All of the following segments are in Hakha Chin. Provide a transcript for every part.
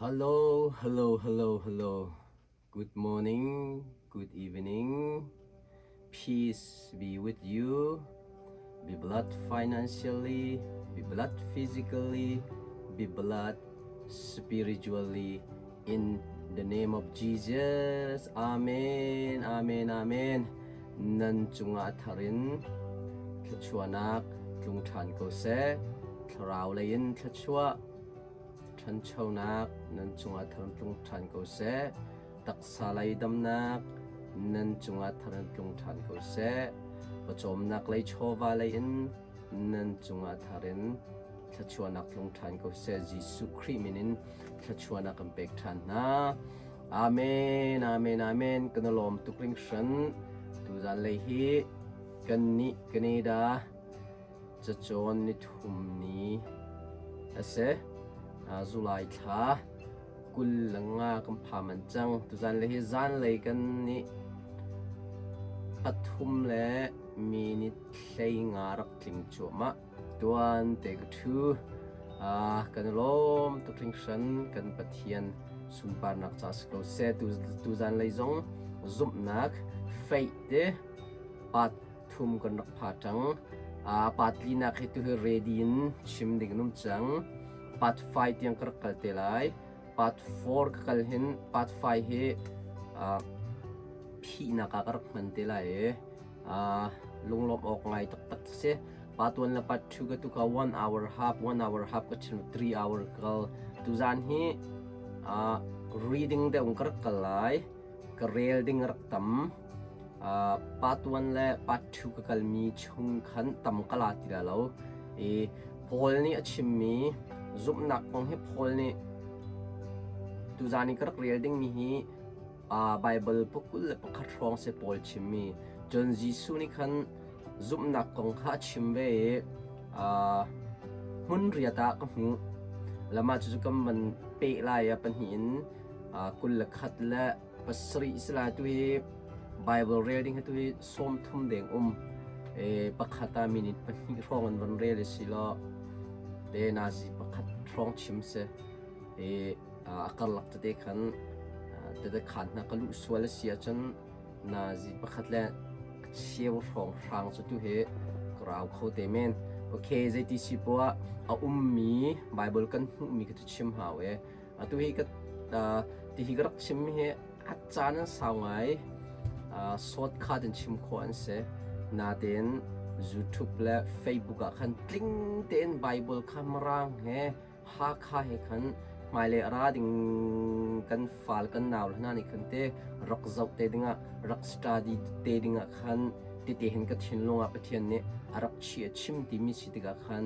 Hello, hello, hello, hello. Good morning, good evening. Peace be with you. Be blessed financially, be blessed physically, be blessed spiritually in the name of Jesus. Amen, amen, amen. Nan cungah tharin thluachuahnak tlung ṭhan ko seh. Thlarau lei in thluachuah Ṭhanchonak nan cungah thar tlung ṭhan ko seh. Taksa lei damnak nan cungah thar tlung ṭhan ko seh. Pawcawmnak lei chawva lei in nan cungah thar in thluachuahnak tlung ṭhan ko seh. Jesuh Khrih min in thluachuahnak kan pek ṭhan hna. Amen, amen, amen. Kan i lawm tuk hringhran. Tuzan lei hi kannih Canada Cacawn nithum ni a si. Zulai thla 25 kan pha man cang. Tuzan le hi zanlei kan nih pathum le minute 15 rak tling cuahmah. Tuan te ka ṭhu. Kan i lawm tuk hringhran kan Pathian sunparnak ca si ko seh. Tuzan lei zong zumhnak faith te pat thum kan rak pha cang. Part linak hi tuhi ready in chim ding an um cang. Part 5 tiang ka rak kal te lai. Part 4 ka kal hin part 5 hi phihnak ah ka rak hman te lai i lunglawmh awk ngai taktak si. Part 1 le part 2 ka tuka 1 hour half 1 hour half ka chim 3 hour kal. Tuzan hi reading deuh ka rak kal lai. Ka rel ding rak tam. Part 1 le part 2 ka kalmi chung khan tam ka la ti lo. I Paul nih a chimmi zumhnak kong hi Paul nih tuzan i ka rak rel dingmi hi Bible pakul le pakhat hrawng si Paul chimmi. Cun Jesuh nih khan zumhnak kong kha a chim ve i hmun riat ah ka hmuh. Lama cucu kan van peh lai ah pahnih in 21 le pasarih si lai tu hi Bible rel ding hi tu hi 30 deng um e pakhat ah minute pahnih hrawng an van rel si lo te nazi pakhat hrawng chim se e a karlak tete khan tete khan hna ka luh sual si ahcun nazi pakhat le cheu hrawng hrang cu tu hi ka rau kho te men okay zeiti si poah a ummi Bible kan hmuhmi ka chim hau e Atu hi ka tihi ka rak chimmi hi a caan an sau ngai. Shortcut in chim khawh an si. Natein YouTube le Facebook ah khan tling tein Bible kha Mirang he Hakha he khan hmailei a ra ding kan fal kan nau le hna nih khan te rak zoh te dingah rak study te dingah khan tete hin ka thinlung ah Pathian nih a rak chiah chim timi si tikah khan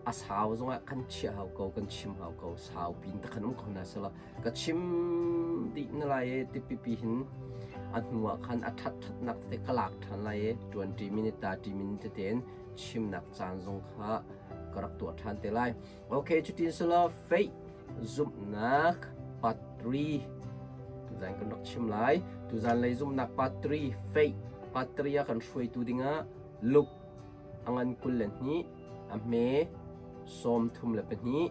a sau zongah kan chiah hau ko kan chim hau ko sau pin ta khan um kho na sela ka chim dih na lai e ti pipi hin a hnu ah khan a that that nak te ka lak than lai e 20 minute 30 minute te ten chimnak caan zong kha ka rak tuah than te lai okay cutin sela faith zumhnak part 3 tuzan kan rak chim lai tuzan lei zumhnak part 3 faith part 3 ah kan hruaitu dingah Luke a ngan 22 a hme 32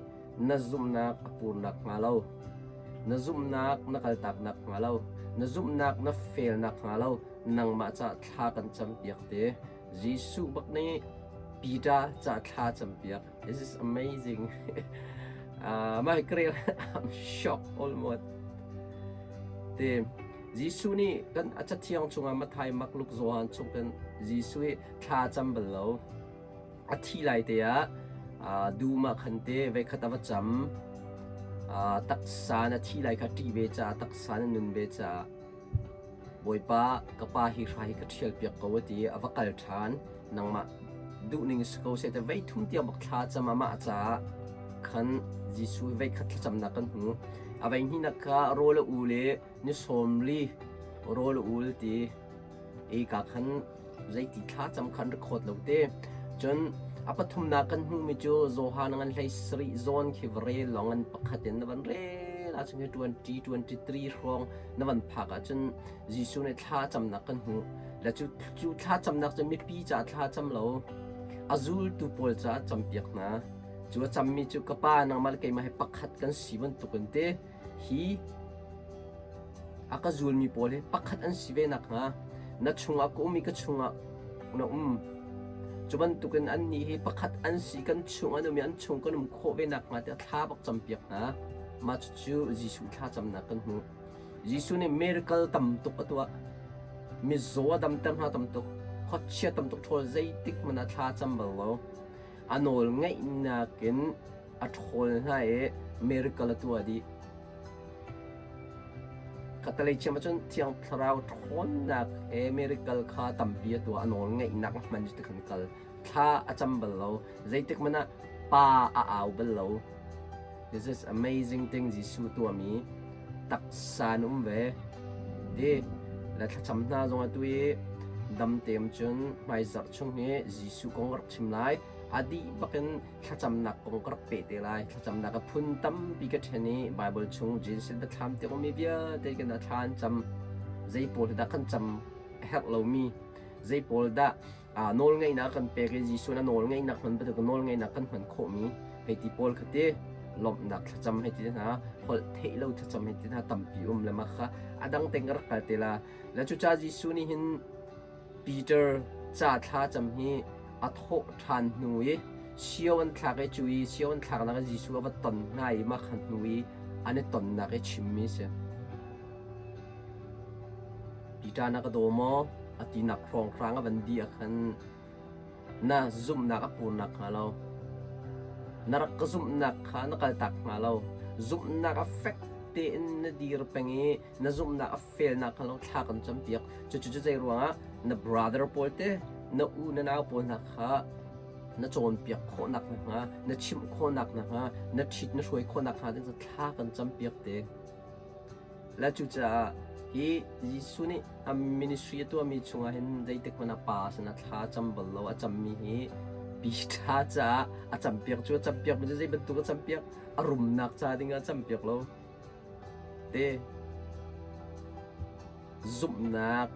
na zumhnak a purnak hnga lo na zumhnak na kaltaknak hnga lo na zumhnak na felnak hnga lo nangmah ca thla kan campiak te Jesuh bak nih Peter ca thla campiak this is amazing uh, my career I'm shocked almost te Jesuh nih kan a cathiang chungah Matthai, Mark, Luke, Johan chung kan Jesuh hi thla cam bal lo. A thi lai te ah dum ah khan te veikhat a va cam. Taksa na thi lai kha ṭih ve caah taksa na nun ve caah Bawipa ka pa hi hra hi ka ṭhial piak ko a ti i a va kal ṭhan. Nangmah duhning si ko seh te vei thum tiang bak thla cam amah caah khan Jesuh hi veikhat thlacamnak kan hmu. A vei hnihnak kha rawl a ul i ni sawmli rawl a ul ti i ka khan zeiti thla cam khan record lo te. Cun a pathumnak kan hmuhmi cu Johan ngan hlei sarih zawn khi va rel lawng an pakhat in na van rel ahcun hi 20 23 hrawng na van phak ahcun Jesuh nih thla camnak kan hmuh. Le cu cu thla camnak cu mipi caah thla cam lo a zultu pawl caah campiak hna. Cu a cammi cu ka pa nangmah le keimah hi pakhat kan si bantukin te. Hi a ka zulmi pawl hi pakhat an si ve nakhnga na chungah ka um i ka chungah na um. Cu bantukin annih hi pakhat an si kan chung an um i an chung kan um khawh ve nakhnga tiah thla bak campiak hna. Mah cucu Jesuh thlacamnak kan hmuh. Jesuh nih miracle tam tuk a tuah. Mizaw a damter hna tam tuk. Khuachia tam tuk ṭhawl zeitik hmanh ah thla cam bal lo. A nawl ngeihnak in a ṭhawl hna i miracle a tuah dih. Khattelei chiam ahcun Thiang Thlarau ṭhawnnak he miracle kha tampi a tuah. A nawl ngeihnak a hman cu tikhan kal. Thla a cam bal lo. Zeitik hmanh ah pa a au bal lo. This is amazing thing Jesuh tuahmi taksa in um ve. Ti le thlacam hna zong atu i dam teim cun hmaizarh chung hi Jesuh kong ka rak chim lai. A dih bakin thlacamnak kong ka rak peh te lai. Thlacamnak a phun tampi ka ṭhen i Bible chung Genesis biathlam tiang ummi vialte kan thla an cam. Zei pawl hi dah kan cam a herh lomi, zei pawl dah nawlngeihnak kan pek i Jesuh na nawlngeihnak hman bantuk nawlngeihnak kan hman khawhmi hei ti pawl kha ti lawmhnak thlacam hei ti hna holh theih lo thlacam hei ti hna tampi um le mah kha a dang teng ka rak kal te la le cuca Jesuh nih hin Peter ca thlacam hi a thawh ṭhan hnu i sio an thlak i cu i sio an thlaknak i Jesuh a va ton hna i mah kha hnu i an i tonnak i chimmi si. Peter na ka daw maw? A tinak hrawnghrang a van dih ah khan na zumhnak a pur nakhnga lo, na rak ka zumhnak kha na kaltak hnga lo, zumhnak a fek tein na dir peng i na zumhnak a fel nakhnga lo thla kan campiak. Cucu cu zei ruangah na brother pawl te, na u na nau pawl hna kha na cawnpiak khawhnak nakhnga, na chimh khawhnak nakhnga, na ṭhit na hruai khawhnak hnga ding thla kan campiak te. Le cucaah hi Jesuh nih a ministry a tuahmi chungah hin zeitik hmanh ah pa sinah thla a cam bal lo. A cammi hi Peter caah a campiak cu a campiakmi cu zei bantuk a campiak? A rumnak ca dingah a campiak lo. Te zumhnak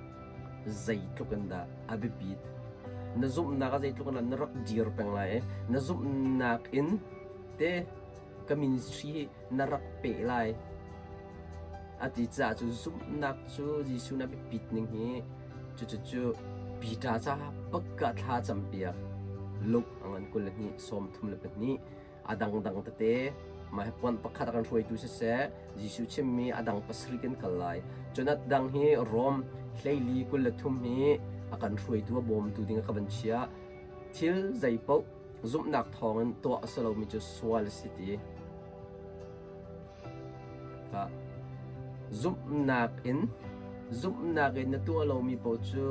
zeitluk in dah a biapit? Na zumhnak ah zeitluk in dah na rak dir peng lai i na zumhnak in te ka ministry hi na rak peh lai. A ti caah cu zumhnak cu Jesuh na biapit ning hi cucu Peter caah pakka thla campiak Luke a ngan 22 32 a dangdang tete mah hi puan pakhat a kan hruaitu siseh Jesuh chimmi a dang pasarih kan kal lai. Cun a dang hi Rom hleili 23 hi a kan hruaitu a bawmtu ding a ka van chiah. Thil zeipaoh Zumhnak thawngin tuah a si lomi cu sual a si ti. Zumhnak in zumhnak in na tuah lomi paoh cu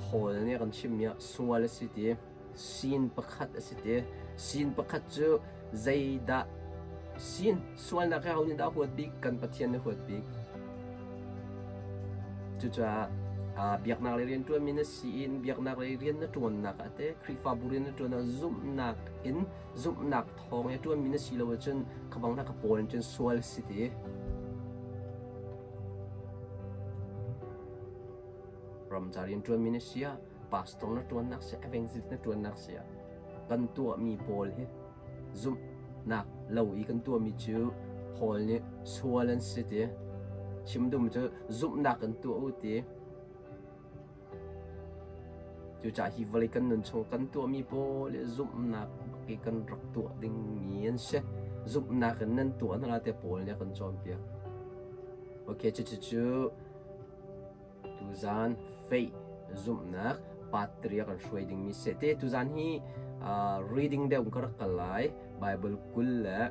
Paul nih a kan chimmi ah sual a si ti. Sin pakhat a si ti. Sin pakhat cu zeidah sin sualnak hi aho nih dah a huat bik? Kan Pathian nih a huat bik. Cucaah biaknak lei rianṭuanmi na si in biaknak lei rian na ṭuannak ah teh Khrihfabu rian na ṭuan ah zumhnak in zumhnak thawng i ṭuanmi na si lo ahcun kha bang hna kha pawl in cun sual a si ti. Ramca rian ṭuanmi na si ah pastor na ṭuannak si evangelist na ṭuannak si ah kan tuahmi pawl hi Zumhnak lo i kan tuahmi cu Paul nih sual an si ti. Chim duhmi cu zumhnak kan tuah u ti. Cucaah hi vawlei kan nun chung kan tuahmi pawl hi zumhnak bak i kan rak tuah dingmi an si. Zumhnak in nan tuah hna lai tiah Paul nih a kan cawnpiak. Okay, cucu cu Tuzaan faith zumhnak part 3 a kan hruai dingmi si. Te tuzaan hi reading deuh ka rak kal lai. Bible 20 le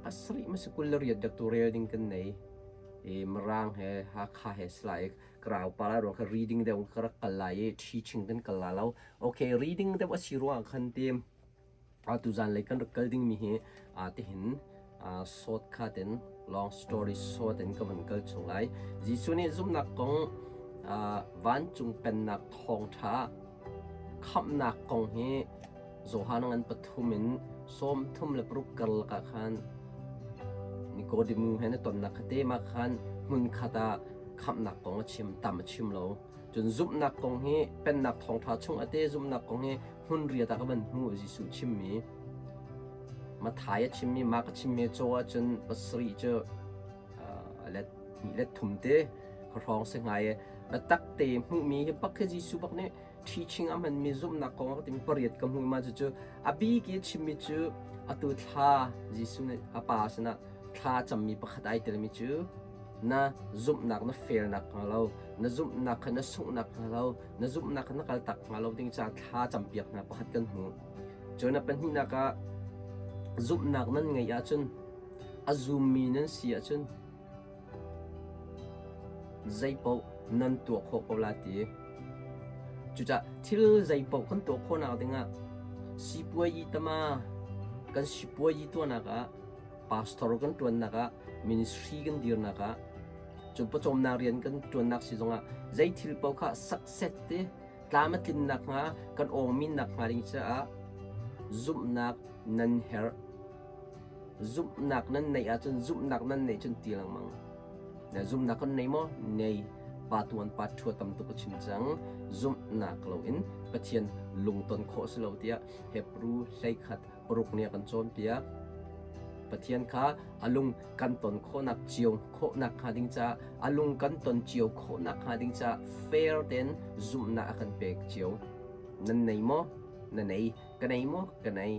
pasarih ma si 28 dek tu rel ding kan nei. I Mirang he Hakha he si lai krau pa lai ruang kha reading deuh ka rak kal lai i teaching kan kal la lo. Okay, reading deuh a si ruang khan tim Tuzaan lei kan rak kal dingmi hi tihin shortcut in long story short in ka van kal chung lai. Jesuh nih zumhnak kong vancung pennak thawngṭha khamhnak kong hi Johan ngan pathum in 36 karlak ah khan Nikodemu he na tonnak kha te ma khan hmun khat ah khamhnak kong a chim tam a chim lo. Cun zumhnak kong hi pennak thawngṭha chung a te zumhnak kong hi hmun riat ah ka van hmuh Jesuh chimmi Mathai a chimmi Mark a chimmi caw ahcun pasarih cu. hnih le thum te ka hrawng si hnga i biatak te hmuhmi hi bak hi Jesuh bak nih teaching a hmanmi zumhnak kong a timi pariat ka hmuh ma cucu a bik i chimmi cu atu thla Jesuh nih a pa sinah thla cammi pakhat ai telmi cu na zumhnak na felnak hnga lo na zumhnak kha na sunghnak hnga lo na zumhnak kha na kaltak hnga lo ding caah thla campiak hna pakhat kan hmu. Cun a pahnihnak ah zumhnak nan ngeih ahcun a zummi nan si ahcun zeipaoh nan tuah khawh ko la ti. Cucaah thil zeipaoh kan tuah khawhnak dingah sipuayi tama kan sipuayi tuahnak ah pastor kan ṭuannak ah ministry kan dirnak ah cu pawcawmnak rian kan ṭuannak si zongah zei thil paoh kha success te tlam a tlin nakhnga kan awngmin nakhnga ding caah zumhnak nan herh. Zumhnak nan neih ahcun zumhnak nan neih cun ti lengmang. Na zumhnak kan nei maw? Nei. Pa tuan pa ṭhua tam tuk ka chim cang. Zumhnak loin Pathian lungton khawh si lo tiah Hebrew 11 paruk nih a kan cawnpiak. Pathian kha a lung kan ton khawhnak cio khawhnak hnga ding caah a lung kan ton cio khawhnak hnga ding caah fair tein zumhnak a kan pek cio. Nan nei maw? Na nei. Ka nei maw? Ka nei.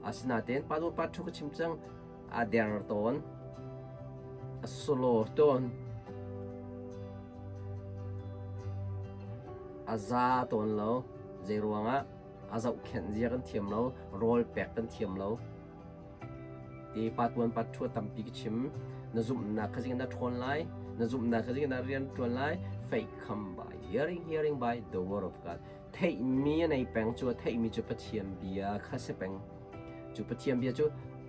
Asinain pa pa thu ka chim cang a der tawn a solo tawn a za tawn lo zei ruangah a zohkhenh zia kan thiam lo, rawl pek kan thiam lo. Ti pa tuan pa thua tampi ka chim. Na zumhnak kha zing na ṭhawn lai, na zumhnak kha zing na rian ṭuan lai. Faith come by hearing, hearing by the word of God. Theihmi a nei peng cu a theihmi cu Pathian bia kha si peng. Cu Pathian bia cu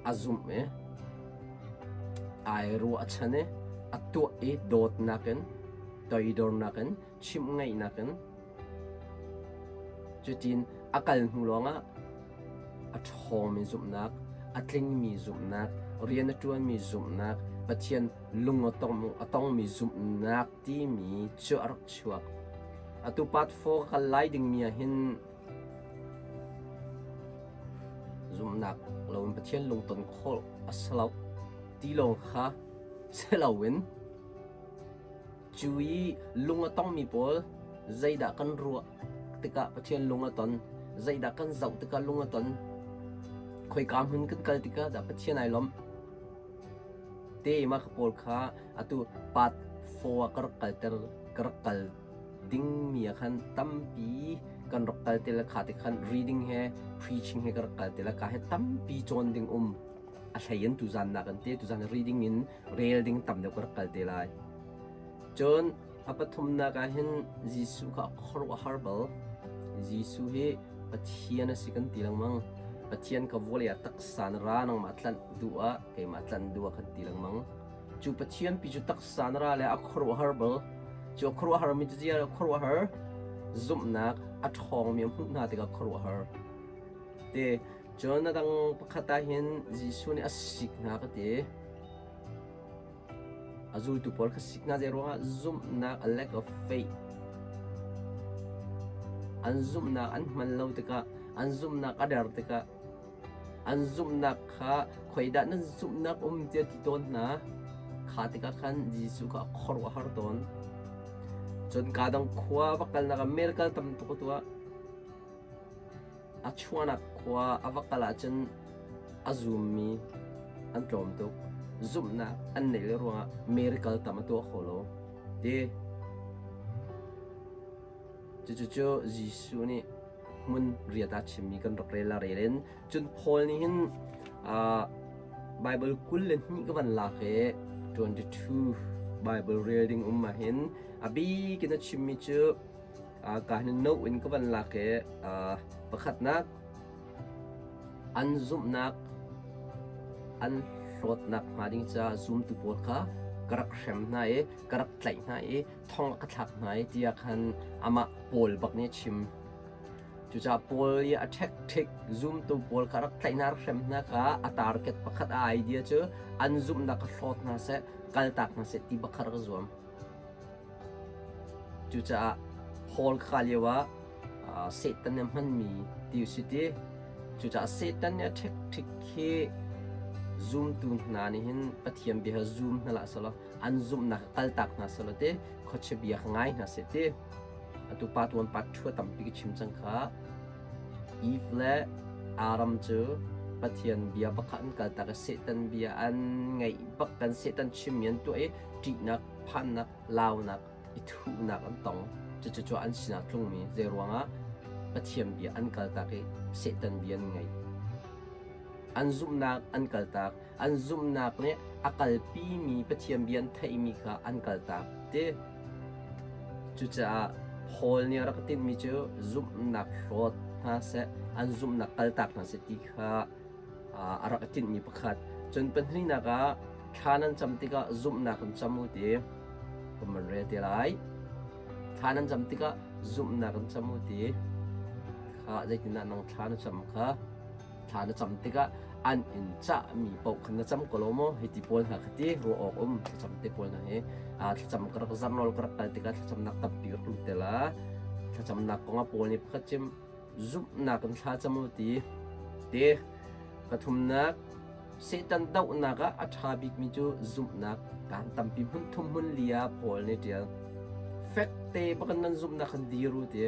a zumh i ai ruahchan i a tuah i dawtnak in toidornak in chimh ngaihnak in Cutin a kal hnu lawngah a ṭhawngmi zumhnak, a tlingmi zumhnak, rian a ṭuanmi zumhnak, Pathian lung a tongmi zumhnak timi cu a rak chuak. Atu part 4 ka kal lai dingmi ah hin zumhnak loin Pathian lungton khawh a si lo ti lawng kha si loin Cu i lung a tongmi pawl zeidah kan ruah tikah Pathian lung a ton, zeidah kan zoh tikah lung a ton, khoika hmun kan kal tikah dah Pathian ai lawmh. Te mah ka pawl kha atu part 4 ah ka rak kalter ka rak kal dingmi ah khan tampi kan rak kal te le kha te khan reading he preaching he ka rak kal te le ka he tampi cawn ding um a hlei in tuzan nak an te tuzan reading in rel ding tam deuh ka rak kal te lai. Cun a pathumnak ah hin Jesuh kha a khuaruahhar bal. Jesuh hi Pathian a si kan ti lengmang. Pathian ka vawlei ah taksa na ra nangmah tlanh duh ah keimah tlanh duh ah kan ti lengmang. Cu Pathian pi cu taksa na ra le a khuaruahhar bal. Cu a khuaruahhar mi cu ziar a khuaruahhar zumhnak a ṭhawngmi a hmuh hna tikah khuaruahhar. Te cun a dang pakhat ah hin Jesuh nih a sik hna ka ti. A zultu pawl kha sik hna zei ruangah zumhnak a lack of faith an zumhnak an hman lo tikah an zumhnak a der tikah an zumhnak kha khoidah nan zumhnak um tiah ti tawn hna kha tikah khan Jesuh kha a khuaruahhar tawn cun kaa dang khua va kalnak ah miracle tam tuk a tuah A chuahnak khua a va kal ahcun a zummi an tlawm tuk. Zumhnak an neih lo ruangah miracle tam a tuah kho lo. Ti. Cucu Jesuh nih hmun riat ah chimmi kan rak rel a rel in cun Paul nih hin uh, Bible 22 ka van lak i 22 Bible rel ding um ah hin a bik in a chimmi cu Ka hin no in ka van lak i pakhatnak an zumhnak an hlawtnak hnga ding caah zumtu pawl kha ka rak hrem hna i ka rak tlaih hna i thong ka thlak hna i tiah khan amah Paul bak nih a chim. Cucaah Paul i a ṭhekṭhek zumtu pawl kha rak tlaih hna rak hrem hna kha a target pakhat a idea cu an zumhnak kha hlawt hna seh kaltak hna seh ti bak kha rak zuam. Cucaah Paul kha lio ah Satan nih a hmanmi ti a si ti. Cucaah Satan nih a ṭhekṭhik hi Zumtu hna nih hin Pathian bia kha zum hna hlah selaw an zumhnak kha kaltak hna selaw ti khuachia bia kha ngai hna seh ti atu pa tuan pa ṭhua tampi ka chim cang kha. Eve le Adam cu Pathian bia bak kha an kaltak i Satan bia an ngaih bak kan Satan chimmi an tuah i ṭihnak, phannak, launak, i thuhnak an tong. Cucu cu an sinah tlungmi zeiruangah Pathian bia an kaltak i Satan bia an ngaih. An zumhnak an kaltak. An zumhnak nih a kalpimi Pathian bia an theihmi kha an kaltak ti. Cucaah Paul nih a rak tinhmi cu zumhnak hlawt hna seh, an zumhnak kaltak hna seh ti kha a rak i tinhmi pakhat. Cun pahnihnak ah thla nan cam tikah zumhnak in cam u ti kan van rel te lai. Thla nan cam tikah zumhnak in cam u ti kha zeitindah nang thla na cam kha thla na cam tikah an in cahmi paoh khan na cam ko lo maw hei ti pawl hna kha ti ruah awk um thlacam te pawl hna hi thlacam ka rak zarnawl ka rak kal tikah thlacamnak tampi rak lut te la thlacamnak kong ah pawl nih pakhat chim zumhnak in thla cam u ti te pathumnak Satan dohnak ah a ṭha bikmi cu zumhnak kaan tampi hmun thum hmun li ah Paul nih ṭial. Fekte bakin nan zumhnak khan dir u ti.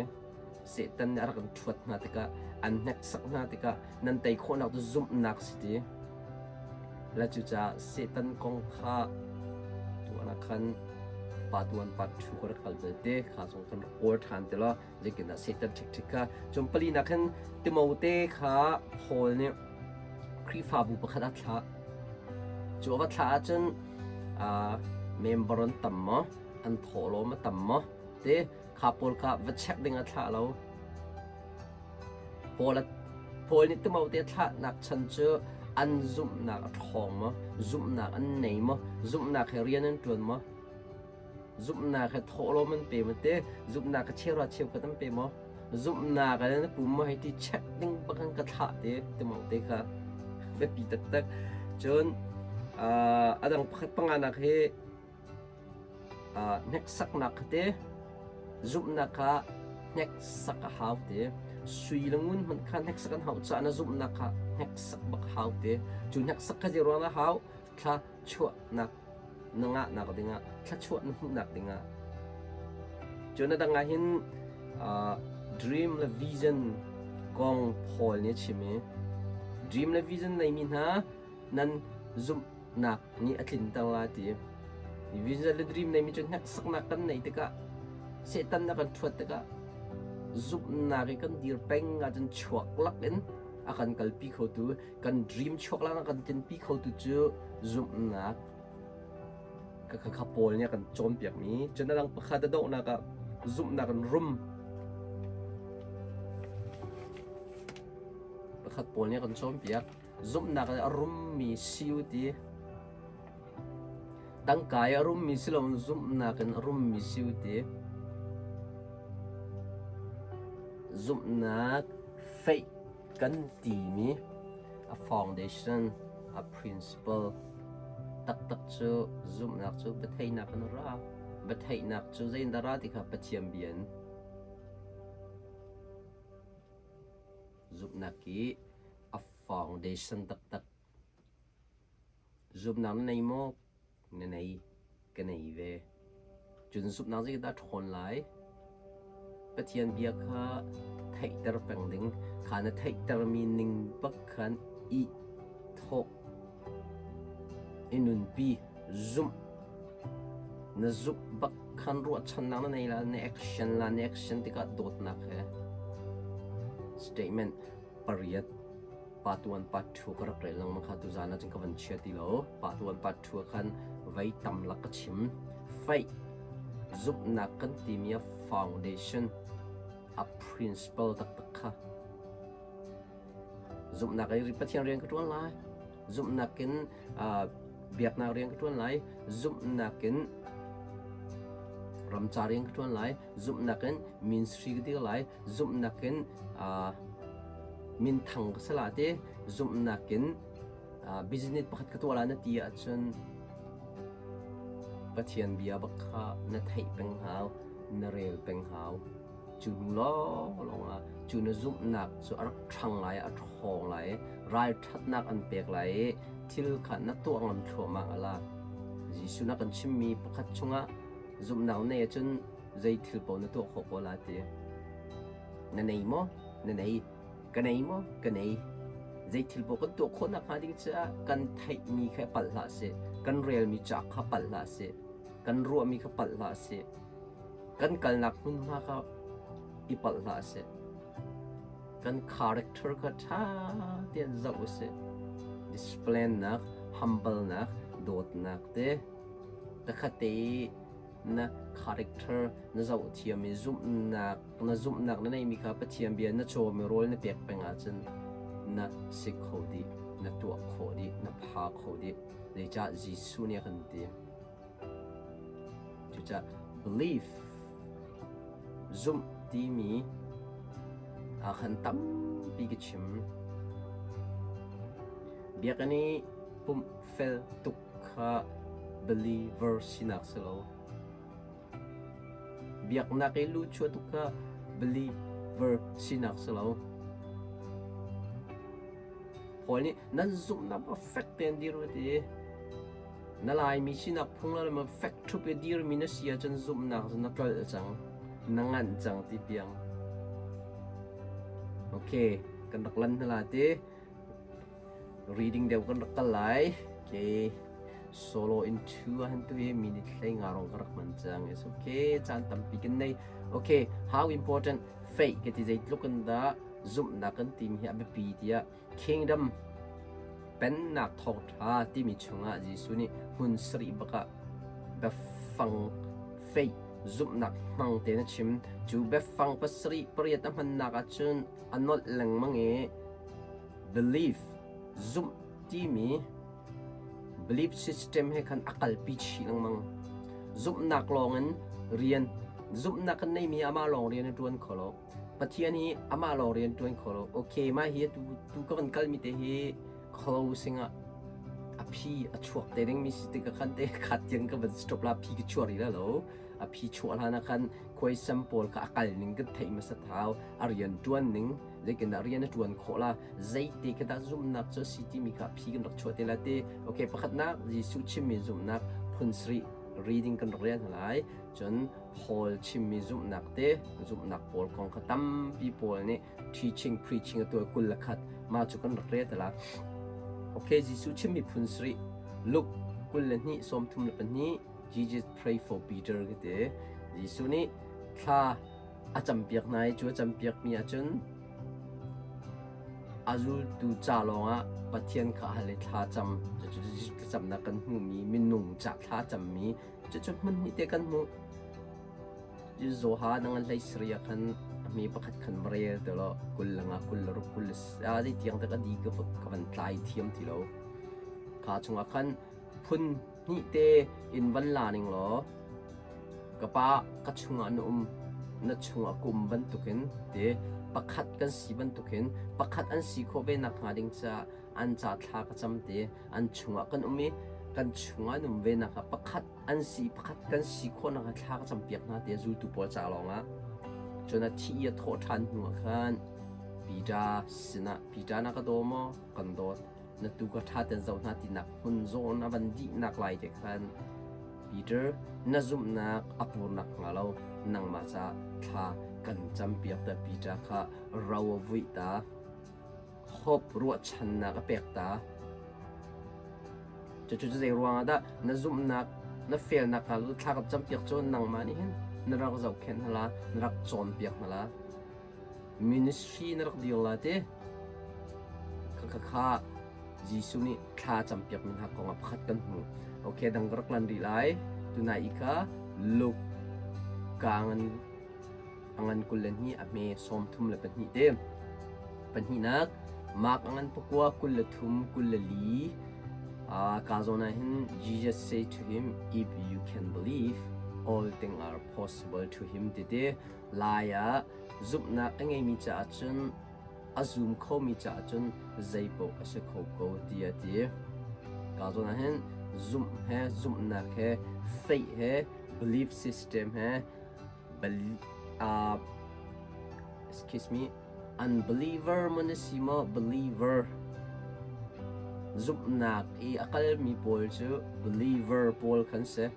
Satan nih a rak in ṭhuat hna tikah an hneksak hna tikah nan tei khawhnak cu zumhnak si ti. Le cucaah Satan kong kha tuan ah khan pa tuan pa ṭhu ka rak kal belte kha zong kan rak kawl ṭhan ti law zeitindah Satan ṭhikṭhik kha cun palinak hin Timote kha Paul nih Khrihfabu pakhat a thlah. Cu a va thlah ahcun member an tam maw, an thawhlawm a tam maw ti kha pawl kha va check ding a thlah lo. Paul, Paul nih Timote a thlahnak chan cu an zumhnak a ṭhawng maw, zumhnak an nei maw, zumhnak he rian an ṭuan maw, Zumhnak he thawhlawm an pe maw te? Zumhnak he cheuhra cheukhat an pe maw? Zumhnak in na pum maw hei ti check ding bak in ka thlah te timong te kha biapi taktak. Cun a dang pakhat panganak hi hneksaknak kha te zumhnak kha hneksak a hau te. Sui le ngun hmanh kha hneksak an hauh caah na zumhnak kha hneksak bak hau te. Cu hneksak kha zei ruang dah hau? Thla chuahnak na ngahnak dingah thluachuah na hmuhnak dingah cun a dang ah hin dream le vision kong Paul nih a chim i dream le vision neimi hna nan zumhnak nih a tlinter lai ti vision le dream neimi cu hneksaknak kan neih tikah Satan a kan ṭhuat tikah zumhnak i kan dir peng ahcun chuak lak in a kan kalpi khotu kan dream chuak lang a kan tlinpi khotu cu zumhnak ka kha kha Paul nih a kan cawnpiakmi cun a dang pakhat a dohnak ah zumhnak in rum pakhat Paul nih a kan cawnpiak zumhnak in a rummi si u ti tangka i a rummi si loin zumhnak in a rummi si u ti zumhnak faith kan timi a foundation, a principle taktak cu zumhnak cu biatheihnak in a ra. Biatheihnak cu zeitindah ra ti kha Pathian bia in zumhnak i a foundation taktak Zumhnak na nei maw? Na nei. Ka nei ve. Cun zumhnak zeidah a ṭhawn lai? Pathian bia kha theihter peng ding. Kha na theihtermi ning bak khan i thawh, i nunpi, zumh. Na zumh bak khan ruahchannak na nei la, na action la, na action tikah dawtnak he. Statement pariat. Pa tuan pa ṭhu ka rak rel lengmang kha tuzaan ah cun ka van chia ti lo. Pa tuan pa ṭhu ah khan vei tam lak ka chim. Faith zumhnak kan timi a foundation, a principle taktak kha. Zumhnak in Pathian rian ka ṭuan lai. Zumhnak in uh, biaknak rian ka ṭuan lai. Zumhnak in ramca rian ka ṭuan lai. Zumhnak in ministry ka dir lai. Zumhnak in uh, minthang ka si la ti zumhnak in business pakhat ka tuah la na ti ahcun Pathian bia bak kha na theih peng hau na rel peng hau. Cu hnu lawnglawng ah cu na zumhnak cu a rak ṭhang lai, a ṭhawng lai, ralṭhatnak an pek lai i thil kha na tuah ngam thluahmah ala. Jesuh na kan chimmi pakhat chungah zumhnak na nei ahcun zei thil paoh na tuah khawh ko la ti. Na nei maw? Na nei. Ka nei maw? Ka nei. Zei thil paoh kan tuah khawh nakhnga ding caah kan theihmi kha palh hlah seh, kan relmi ca kha palh hlah seh, kan ruahmi kha palh hlah seh, kan kalnak hmunhma kha i palh hlah seh. Kan character kha ṭha tein zoh usih. Discipline nak, humble nak, dawtnak te takhat te i na character na zoh thiam i zumhnak na zumhnak na neihmi kha Pathian bia na cawmi rawl na pek peng ahcun na si kho dih, na tuah khawh dih, na pha kho dih. Zeicah Jesuh nih a kan ti. Cucaah belief zumh timi ah khan tampi ka chim. Biakinn i pumh fel tuk kha believer sinak si lo. Biaknak i luhchuah tuk kha believer sinak si lo. Paul nih nan zumhnak va fek tein dir u ti. Na Laimi sinak phung le ma fek ṭhup i dirmi na si ahcun zumhnak cu na tlolh cang, na nganh cang ti piang. Okay, kan rak lan hna la ti. Reading deuh kan rak kal lai. Okay. Solo in two ah han tu hi minute hlei nga rong ka rak hman cang. It's okay. Caan tampi kan nei. Okay, how important faith ka ti zeitluk in dah zumhnak kan timi hi a biapi tiah kingdom pennak thawngṭha timi chungah Jesuh nih hmun sarih bakah biafang faith zumhnak hmang tein a chim. Cu biafang pasarih pariat a hmannak ahcun a nolh lengmang i belief zumh timi belief system he khan a kalpi chih lengmang. Zumhnak lawngin rian zumhnak kan neimi amah lawng rian a ṭuan kho lo. Pathian hi amah lawng rian ṭuan kho lo. Okay, mah hi tu tu ka van kalmi te hi closing ah a phi a chuak te dingmi si tikah khan te khat tiang ka van stop la phi ka chuah rih la lo. A phi chuah hlan ah khan khuaisam pawl kha a kal ning kan theih hmasa thau. A rian ṭuan ning zeitindah rian a ṭuan khawh la zeite khi dah zumhnak cu a si timi kha phi kan rak chuah te la ti. Okay, pakhatnak Jesuh chimmi zumhnak phun sarih reading kan rak rel hna lai. Cun Paul chimmi zumhnak te zumhnak pawl kong kha tampi Paul nih teaching preaching a tuah 21 mah cu kan rak rel te la. Okay, Jesuh chimmi phun sarih Luke 22 32 Jesus pray for Peter ka ti. Jesuh nih thla a campiak hna i cu a campiakmi ahcun a zultu ca lawngah Pathian kha hal i thla cam cucu thlacamnak kan hmuhmi minung ca thla cammi cucu hmun hnih te kan hmuh. Zoha nang an hlei sari ah khan a hme pakhat khan va rel te law 20 le nga 26 kul le zei tiang tak a di ka van tlai thiam ti lo. Kha chungah khan phun hnih te in van la ning law ka pa ka chungah na um na chungah ka um bantukin te pakhat kan si bantukin pakhat an si khawh ve nakhnga ding caah an ca thla ka cam te an chungah kan um i kan chungah an um ve nakhnga pakhat an si pakhat kan si khawh nakhnga thla ka campiak hna te zultu pawl ca lawngah cun a thi i a thawh ṭhan hnuah khan Peter sinah Peter na ka daw maw kan dawt na tu ka ṭha ten zoh hna tinak hmun zawn a van dihnak lai te khan Peter na zumhnak a purnak hnga lo nangmah ca thla kan campiak ta Peter kha ro a vuih ta hope ruahchannak a pek ta cucu zei ruangah dah na zumhnak na felnak hnga lo thla kan campiak cu nangmah nih hin na rak zohkhenh hna la na rak cawnpiak hna la ministry na rak dir la ti kha kha Jesuh nih thla campiak mi hna kong ah pakhat kan hmu. Okay, dang ka rak lan rih lai. Tunai i kha Luke ka ngan a ngan 22 a hme 32 te. Pahnihnak Mark a ngan pakua 23 24 ka zawn ah hin Jesus say to him if you can believe all things are possible to him ti te lai ah zumhnak a ngeimi caah cun a zum khomi caah cun zeipaoh a si kho ko ti a ti. Ka zawn ah hin zumh he zumhnak he faith he belief system he. khi simi unbeliever maw na si maw believer zumhnak i a kalmi pawl cu believer pawl khan si.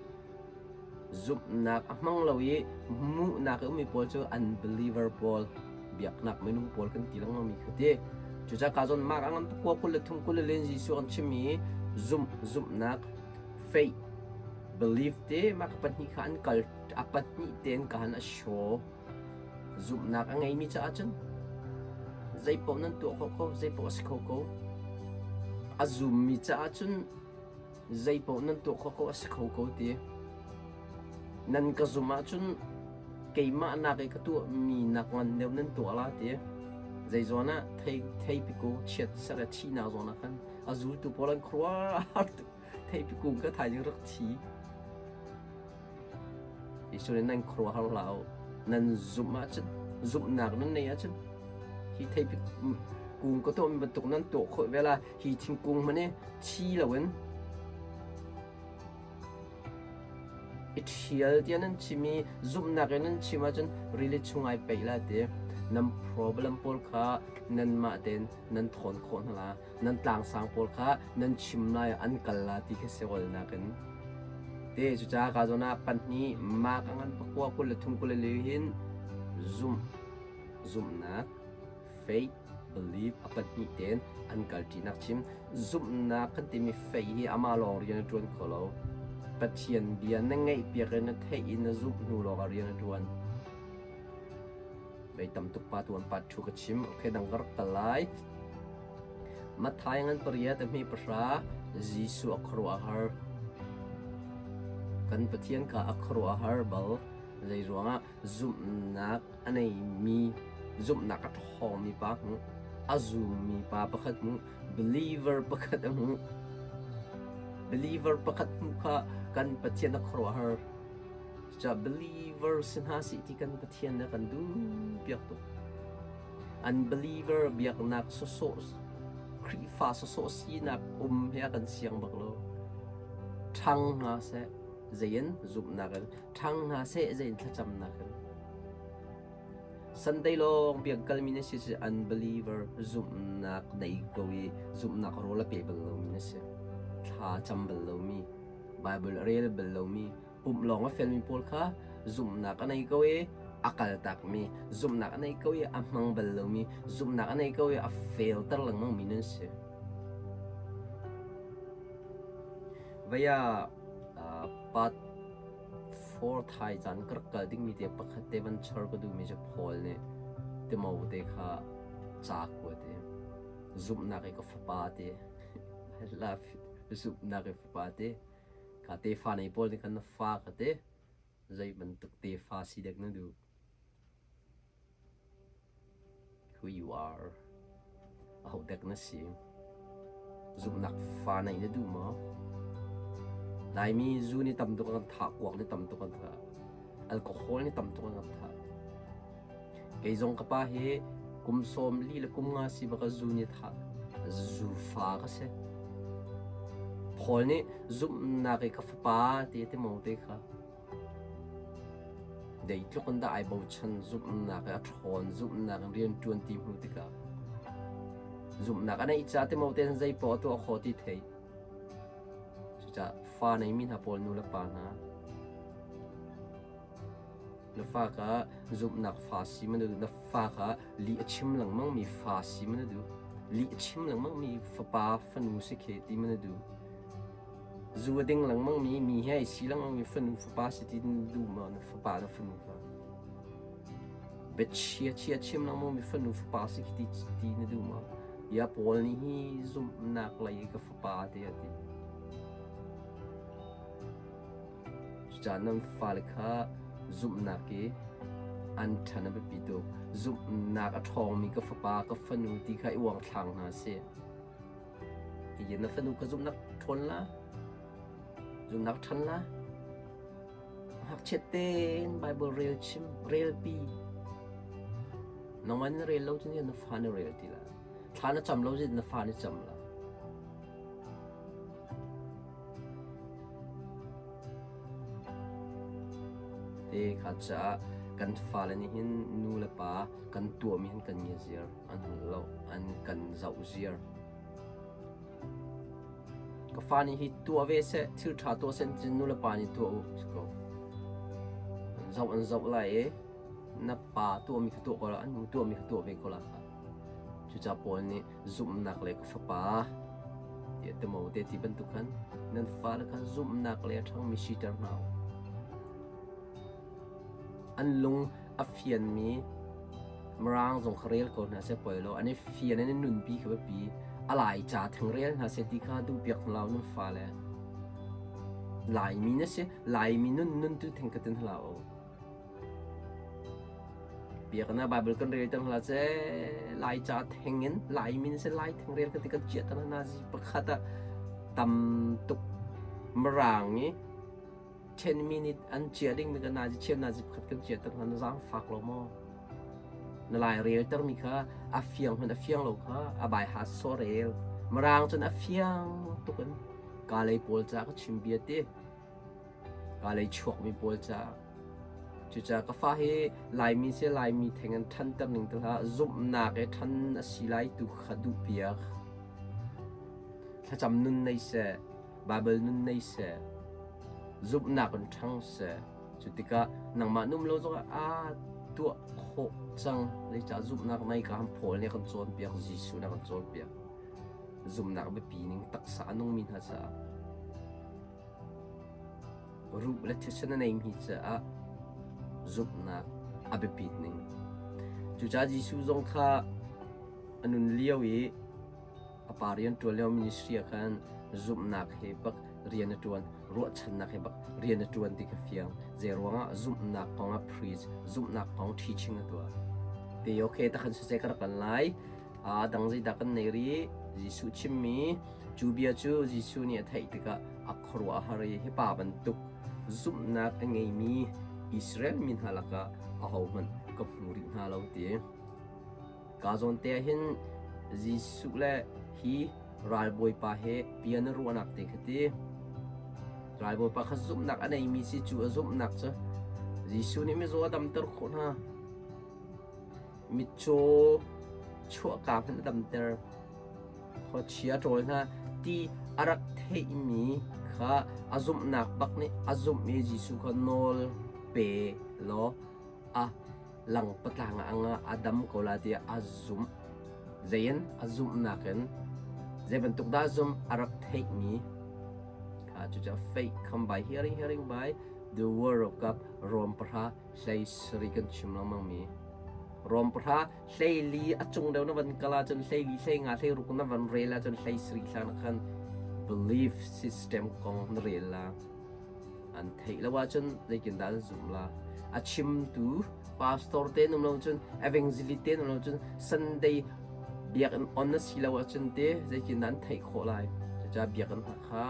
Zumhnak a hmang lo i hmuhnak i ummi pawl cu unbeliever pawl, biaknak minung pawl kan ti lengmang mi kha ti. Cucaah ka zawn mark a ngan pakua 23 24 Jesuh kan chimmi zumh zumhnak faith belief te mah ka pahnih kha an kal a pahnih tein ka han a show zumhnak a ngeimi caah cun zeipaoh nan tuah khawh ko zeipaoh a si kho ko a zummi caah cun zeipaoh nan tuah khawh ko a si kho ko ti. Nan ka zumh ahcun keimah nak i ka tuahmi nak ngan deuh nan tuah la ti. Zei zawn ah thei theipi kung chiat ser i thihnak zawn ah khan a zultu pawl an khuaruahhar tuk. Theipi kung kha thaizing rak thi. Jesuh nih nan khuaruahhar hlah u. Nan zumh ahcun zumhnak nan neih ahcun hi theipi kung ka tuahmi bantuk nan tuah khawh ve la. Hi thingkung hmanh hi thi loin i ṭhial tiah nan chim i zumhnak in nan chim ahcun rili chung ai peih la ti. Nan problem pawl kha nanmah tein nan thawn khawh hna la. Nan tlangsang pawl kha nan chim lai an kal la ti khi siawalnak in. Te cucaah ka zawn ah pahnih mak a ngan pakua 23 24 hin zumh zumhnak faith belief a pahnih tein an kalṭinak chim. Zumhnak kan timi faith hi amah lawng rian a ṭuan kho lo. Pathian bia na ngaihpiak i na theih i na zumh hnu lawngah rian a ṭuan. Vei tam tuk pa tuan pa thu ka chim. Okay, dang ka rak kal lai. Matthai ngan pariat a hme pahra Jesuh a khuaruahhar. Kan Pathian kha a khuaruahhar bal. Zei ruangah zumhnak a neimi zumhnak a ṭhawngmi pa hmuh, a zummi pa pakhat hmuh, believer pakhat a hmuh. Believer pakhat hmuh kha kan Pathian a khuaruahhar. Cucaah believer si hna sih ti kan Pathian nih a kan duh piak tuk. Unbeliever biaknak sawsawh Khrihfa sawsawh sinak um hi a kan siang bak lo. Ṭhang hna seh, zei in zumhnak in ṭhang hna seh zei in thlacamnak in Sunday lawng biak kalmi na si si unbeliever zumhnak nei ko i zumhnak rawl a pe bal lomi na si thla cam bal lomi Bible a rel bal lomi pumh lawng a felmi pawl kha zumhnak a nei ko i a kal takmi zumhnak a nei ko i a hmang bal lomi zumhnak a nei ko i a failter lengmangmi nan si Vaya part 4 thai caan ka rak kal dingmi te pakhat te van char ka duhmi cu Paul nih Timote kha ca kuat i zumhnak i ka fapa te I love it zumhnak i fapa te kha tefa nei pawl nih khan na fa kha te zei bantuk tefa si dek na duh Who you are. Aho dek na si. Zumhnak fa neih na duh maw? Laimi zu nih tam tuk an kan thah, kuak nih tam tuk an thah, alcohol nih tam tuk an kan thah. Kei zong ka pa hi kum sawm li le kum nga si baka zu nih thah. Zu fa ka si. Paul nih zumhnak i ka fapa ti a ti mo te kha. Zeitluk in dah ai bochan zumhnak i a ṭhawn zumhnak in rianṭuan ti hmu tikah zumhnak a neih ca ti mo tein zei poah a tuah khawh ti theih. Cucaah fa neimi hna pawl nu le pa hna na fa kha zumhnak fa si ma na duh na fa kha lih a chim lengmangmi fa si ma na duh lih a chim lengmangmi fapa fanu si khe ti ma na duh Zu a ding lengmangmi mi he ai si lengmangmi fanu fapa si ti na duh maw na fapa na fanu kha? Biachia chia chim lengmangmi fanu fapa si khi ti, ti na duh maw? Ya Paul nih hi zumhnak lei ka fapa te a ti. Cucaah nan fale kha zumhnak i an ṭhan a biapi tuk. Zumhnak a ṭhawngmi ka fapa, ka fanu ti kha i uangthlang hna sih. Iye na fanu ka zumhnak ṭhawn la, zumhnak ṭhan la. Ngakchiat tein Bible rel chim, relpi. Nangmah na rel lo cun na fa na rel ti la. Thla na cam lo cun na fa na cam la. Te kha caah Kan fale nih hin nu le pa kan tuahmi hin kan ngia ziar, an hngal lo, an kan zoh ziar. Ka fa nih hi tuah ve seh, thil ṭha tuah seh cun nu le pa nih tuah u si ko. An zoh an zoh lai i na pa tuahmi kha tuah ko la, an nu tuahmi kha tuah ve ko la. Cucaah Paul nih zumhnak le ka fapa tiah Timote ti bantuk khan nan fale kha zumhnak le a ṭhangmi siter hna u. An lung a fianmi Mirang zong kha rel ko hna seh poi lo. An i fian in an nunpi kha biapi. A Laica theng rel hna seh ti kha duhpiak hna lo nan fale. Laimi na si, Laimi nun nun tu theng ka tin hlah u. Biakinn ah Baibal kan rel ter hna ce Laica theng in Laimi na si Lai theng rel ka ti kan chiah ter hna zi pakhat ah tam tuk Mirang i 10 minute an chia dingmi ka nazi chiam nazi pakhat kan chia ter hna na zaangfak lo maw? Na lai rel termi kha a fiang hmanh a fiang lo kha a bai ha so rel. Mirang cun a fiang tuk in ka lei pawl ca ka chim bia ti. Ka lei chuakmi pawl ca. Cucaah ka fa hi Laimi si Laimi theng in ṭhanter ning te hlah zumhnak i ṭhan a si lai tu kha duh piak. Thlacam nun nei seh. Baibal nun nei seh, zumhnak in ṭhang seh. Cu tikah nangmah num lo zongah aa tuah khawh cang. Zeicah zumhnak nei ka han Paul nih a kan cawnpiak, Jesuh nih a kan cawnpiak. Zumhnak biapi ning taksa a nungmi hna caah ruh le thisen a neimi caah zumhnak a biapit ning. Cucaah Jesuh zong kha a nun lio i A pa rian ṭuan lio ministry ah khan zumhnak he bak rian a ṭuan, ruahchannak he bak rian a ṭuan ti kha fiang. Zeiruangah zumhnak kong ah preach, zumhnak kong teaching a tuah. Te okay takhan siseh ka rak kan lai. A dang zeidah kan nei rih? Jesuh chimmi cu bia cu Jesuh nih a theih tikah a khuaruah a har i hi pa bantuk zumhnak a ngeimi Israel mi hna lakah ahohmanh ka hmu rih hna lo ti. Ka zawn te ah hin Jesuh le hi ralbawipa he bia na ruahnak te kha ti. Ralbawipa kha zumhnak a neimi si cu a zumhnak cu Jesuh nih mizaw a damter khawh hna. Mitcaw chuahka hmanh a damter. Khuachia ṭawl hna ti a rak theihmi kha a zumhnak bak nih a zumh i Jesuh kha nawl pe law a lang patlang ah anga a dam ko la tiah a zumh. Zei in a zumhnak in zei bantuk dah zumh a rak theihmi kha cucu faith come by hearing, hearing by the word of God Rom pahra hlei sarih kan chim lengmang mi Rom pahra hlei li a cung deuh na van kal ahcun hlei li hlei nga hlei ruk na van rel ahcun hlei sarih hlan ah khan belief system kong na rel la. An theih lo ahcun zeitindah an zumh la? A chimtu pastor te um lo cun evangelist te um lo cun Sunday biakinn on na si lo ahcun te zeitindah an theih khawh lai? Cucaah biakinn hna kha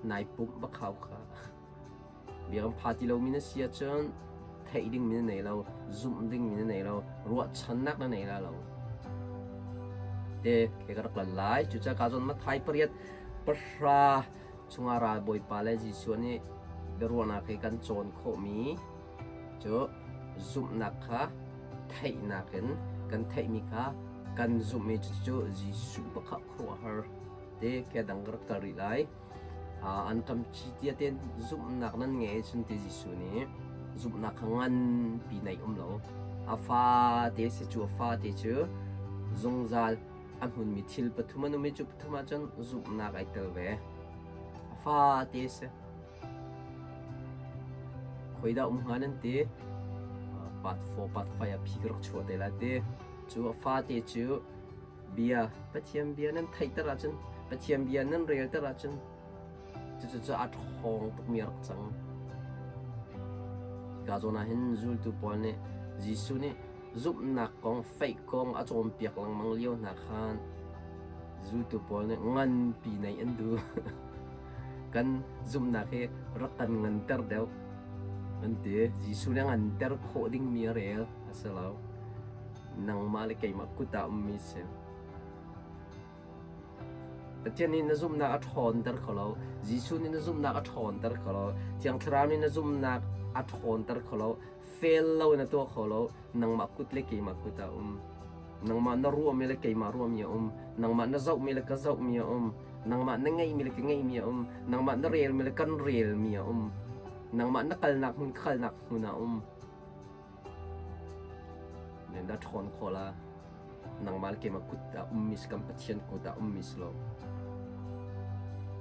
nai pumh bak hau kha. Biakinn pha ti lomi na si ahcun theih dingmi na nei lo, zumh dingmi na nei lo, ruahchannak na nei la lo. Te ke ka rak lan lai. Cucaah ka zawn Matthai pariat pahra chungah ralbawipa le Jesuh nih biaruahnak hi kan cawn khawhmi cu zumhnak kha theihnak in kan theihmi kha kan zumh i cucu Jesuh bak khuaruahhar te ke dang ka rak kal rih lai. An ṭam ci tia ten zumhnak nan ngei cun ti Jesuh nih zumhnak kha nganpi nei um lo. A fa te si cu a fa te cu zungzal A hmunmi thil pathum an um i cu pathum ahcun zumhnak ai tel ve. A fate a si. Khuaidah um hnga nan ti? Part 4, part 5 ah phi ka rak chuah te lai ti. Cu a fate cu bia, Pathian bia nan theihter ahcun, Pathian bia nan relter ahcun, cucu cu a ṭhawng tukmi a rak cang. Hika zawn ah hin zultu pawl nih Jesuh nih Zumhnak kong, faith kong a cawnpiak lengmang lio hna khan zultu pawl nih nganpi neih an duh. kan zumhnak hi rak kan nganter deuh an ti. Jesuh nih a nganter khawh dingmi a rel a si lo. Nangmah le keimah kut ah ummi si. Pathian nih na zumhnak a ṭhawnter kho lo. Jesuh nih na zumhnak a ṭhawnter kho lo. Thiang Thlarau nih na zumhnak a ṭhawnter kho lo. Fail lo in a tuah kho lo. Nangmah kut le keimah kut ah um. Nangmah na ruahmi le keimah ruahmi a um. Nangmah na zohmi le ka zohmi a um. Nangmah na ngeihmi le ka ngeihmi a um. Nangmah na relmi le kan relmi a um. Nangmah na kalnak hmun ka kalnak hmun ah um. Na ṭhawn khawh la. Nangmah le keimah kut ah ummi si kan Pathian kut ah ummi si lo.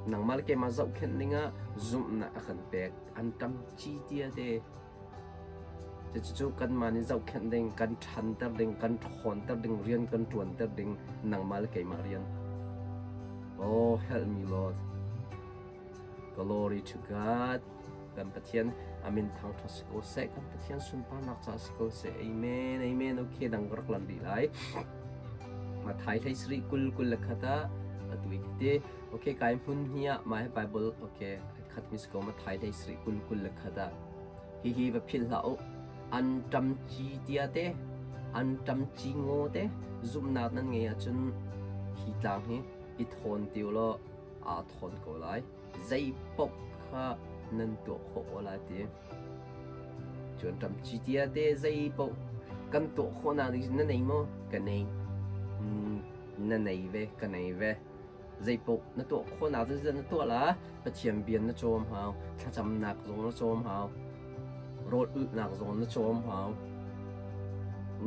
Nangmah le keimah zohkhenh dingah zumhnak a kan pek. An ṭam ci tia te. Cucu kanmah nih zohkhenh ding, kan ṭhanter ding, kan ṭhawnter ding, rian kan ṭuanter ding nangmah le keimah rian. Oh, help me Lord. Glory to God. Kan Pathian amin thangṭhat si ko seh. Kan Pathian sunparnak ca si ko seh. Amen. Amen. Okay, dang ka rak lan rih lai. Mathai hlei sarih 20 kul le khat ah atu i khati. Okay, kai hmun hi ah mah hi Bible okay khat mi si ko Mathai hlei sarih 20 kul le khat ah Hihi va philh hlah u. An ṭamci tia te, an ṭamci ngaw te zumhnak nan ngei ahcun hi tlang hi i thawn ti u law aa thawn ko lai. Zei paoh kha nan tuah khawh ko lai ti. Cu an ṭamci tia te zei paoh kan tuah khawhnak ding na nei maw? Ka nei. Na nei ve, ka nei ve. Zeipaoh na tuah khawhnak zeizat na tuah la, Pathian bia na cawm hau, thlacamnak zong na cawm hau, rawl ulhnak zong na cawm hau.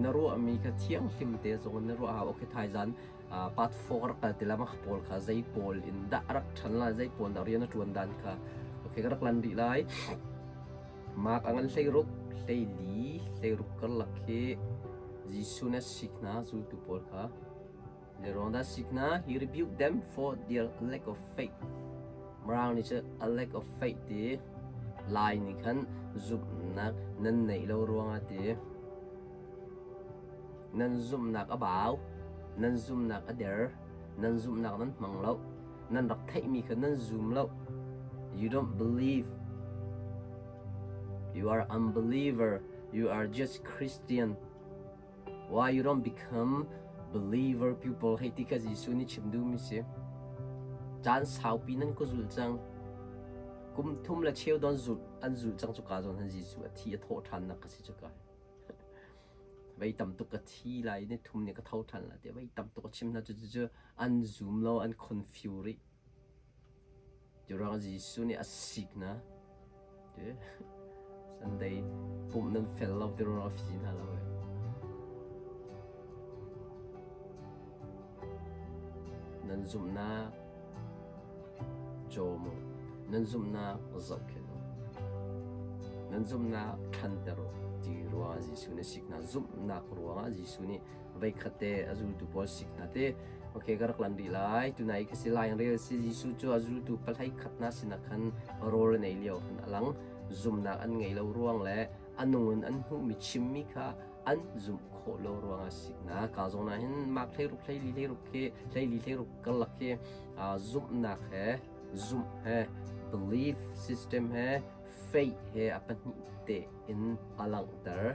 Na ruahmi kha thianghlim te zong na ruah hau. Okay, thaizan part 4 rak kal ti la mah pawl kha zei pawl in dah rak ṭhan lai, zei pawl dah rian a ṭuan dan kha. Okay, ka rak lan rih lai. Mark a ngan 16, 14, 16 karlak khi Jesuh nih a sik hna zultu pawl kha. Zeiruangdah sik hna? He rebuked them for their lack of faith. Mirang nih cun a lack of faith ti Lai nih khan zumhnak nan neih lo ruangah ti nan zumhnak a bau, nan zumhnak a der, nan zumhnak nan hmang lo, nan rak theihmi kha nan zum lo. You don't believe. You are unbeliever. You are just Christian. Why you don't become believer people hei ti kha Jesuh nih chim duhmi si. Caan saupi nan ka zulh cang. Kum thum le cheu don zulh an zulh cang cuka zawn han Jesuh a thi a thawh ṭhannak ka si cuka. Vei tam tuk ka thi lai ni thum ni ka tho ṭhan lai ti vei tam tuk a chim hna cu cu an zum lo an confuse rih. Curuangah Jesuh nih a sik hna. Sunday pumh nan fel lo ti ruangah a fi hna lo. Nan zumhnak cawm u. Nan zumhnak zohkhenh u. Nan zumhnak ṭhanter u ti ruangah Jesuh nih a sik hna. Zumhnak ruangah Jesuh nih voikhat te a zultu pawl sik hna te okay ka rak lan rih lai tunai ka si lai rel si Jesuh cu a zultu pahlei khat hna sinah khan rawl an ei lio khan a lang zumnak an ngei lo ruang le a nung in an hmuhmi chimmi kha an zumh khawh lo ruangah sikna ka zong na hin mak hlei ruk hlei li hlei ruk khi hlei li hlei ruk karlak khi zumhnak he zumh he belief system he faith he a pahnih te in a langhter.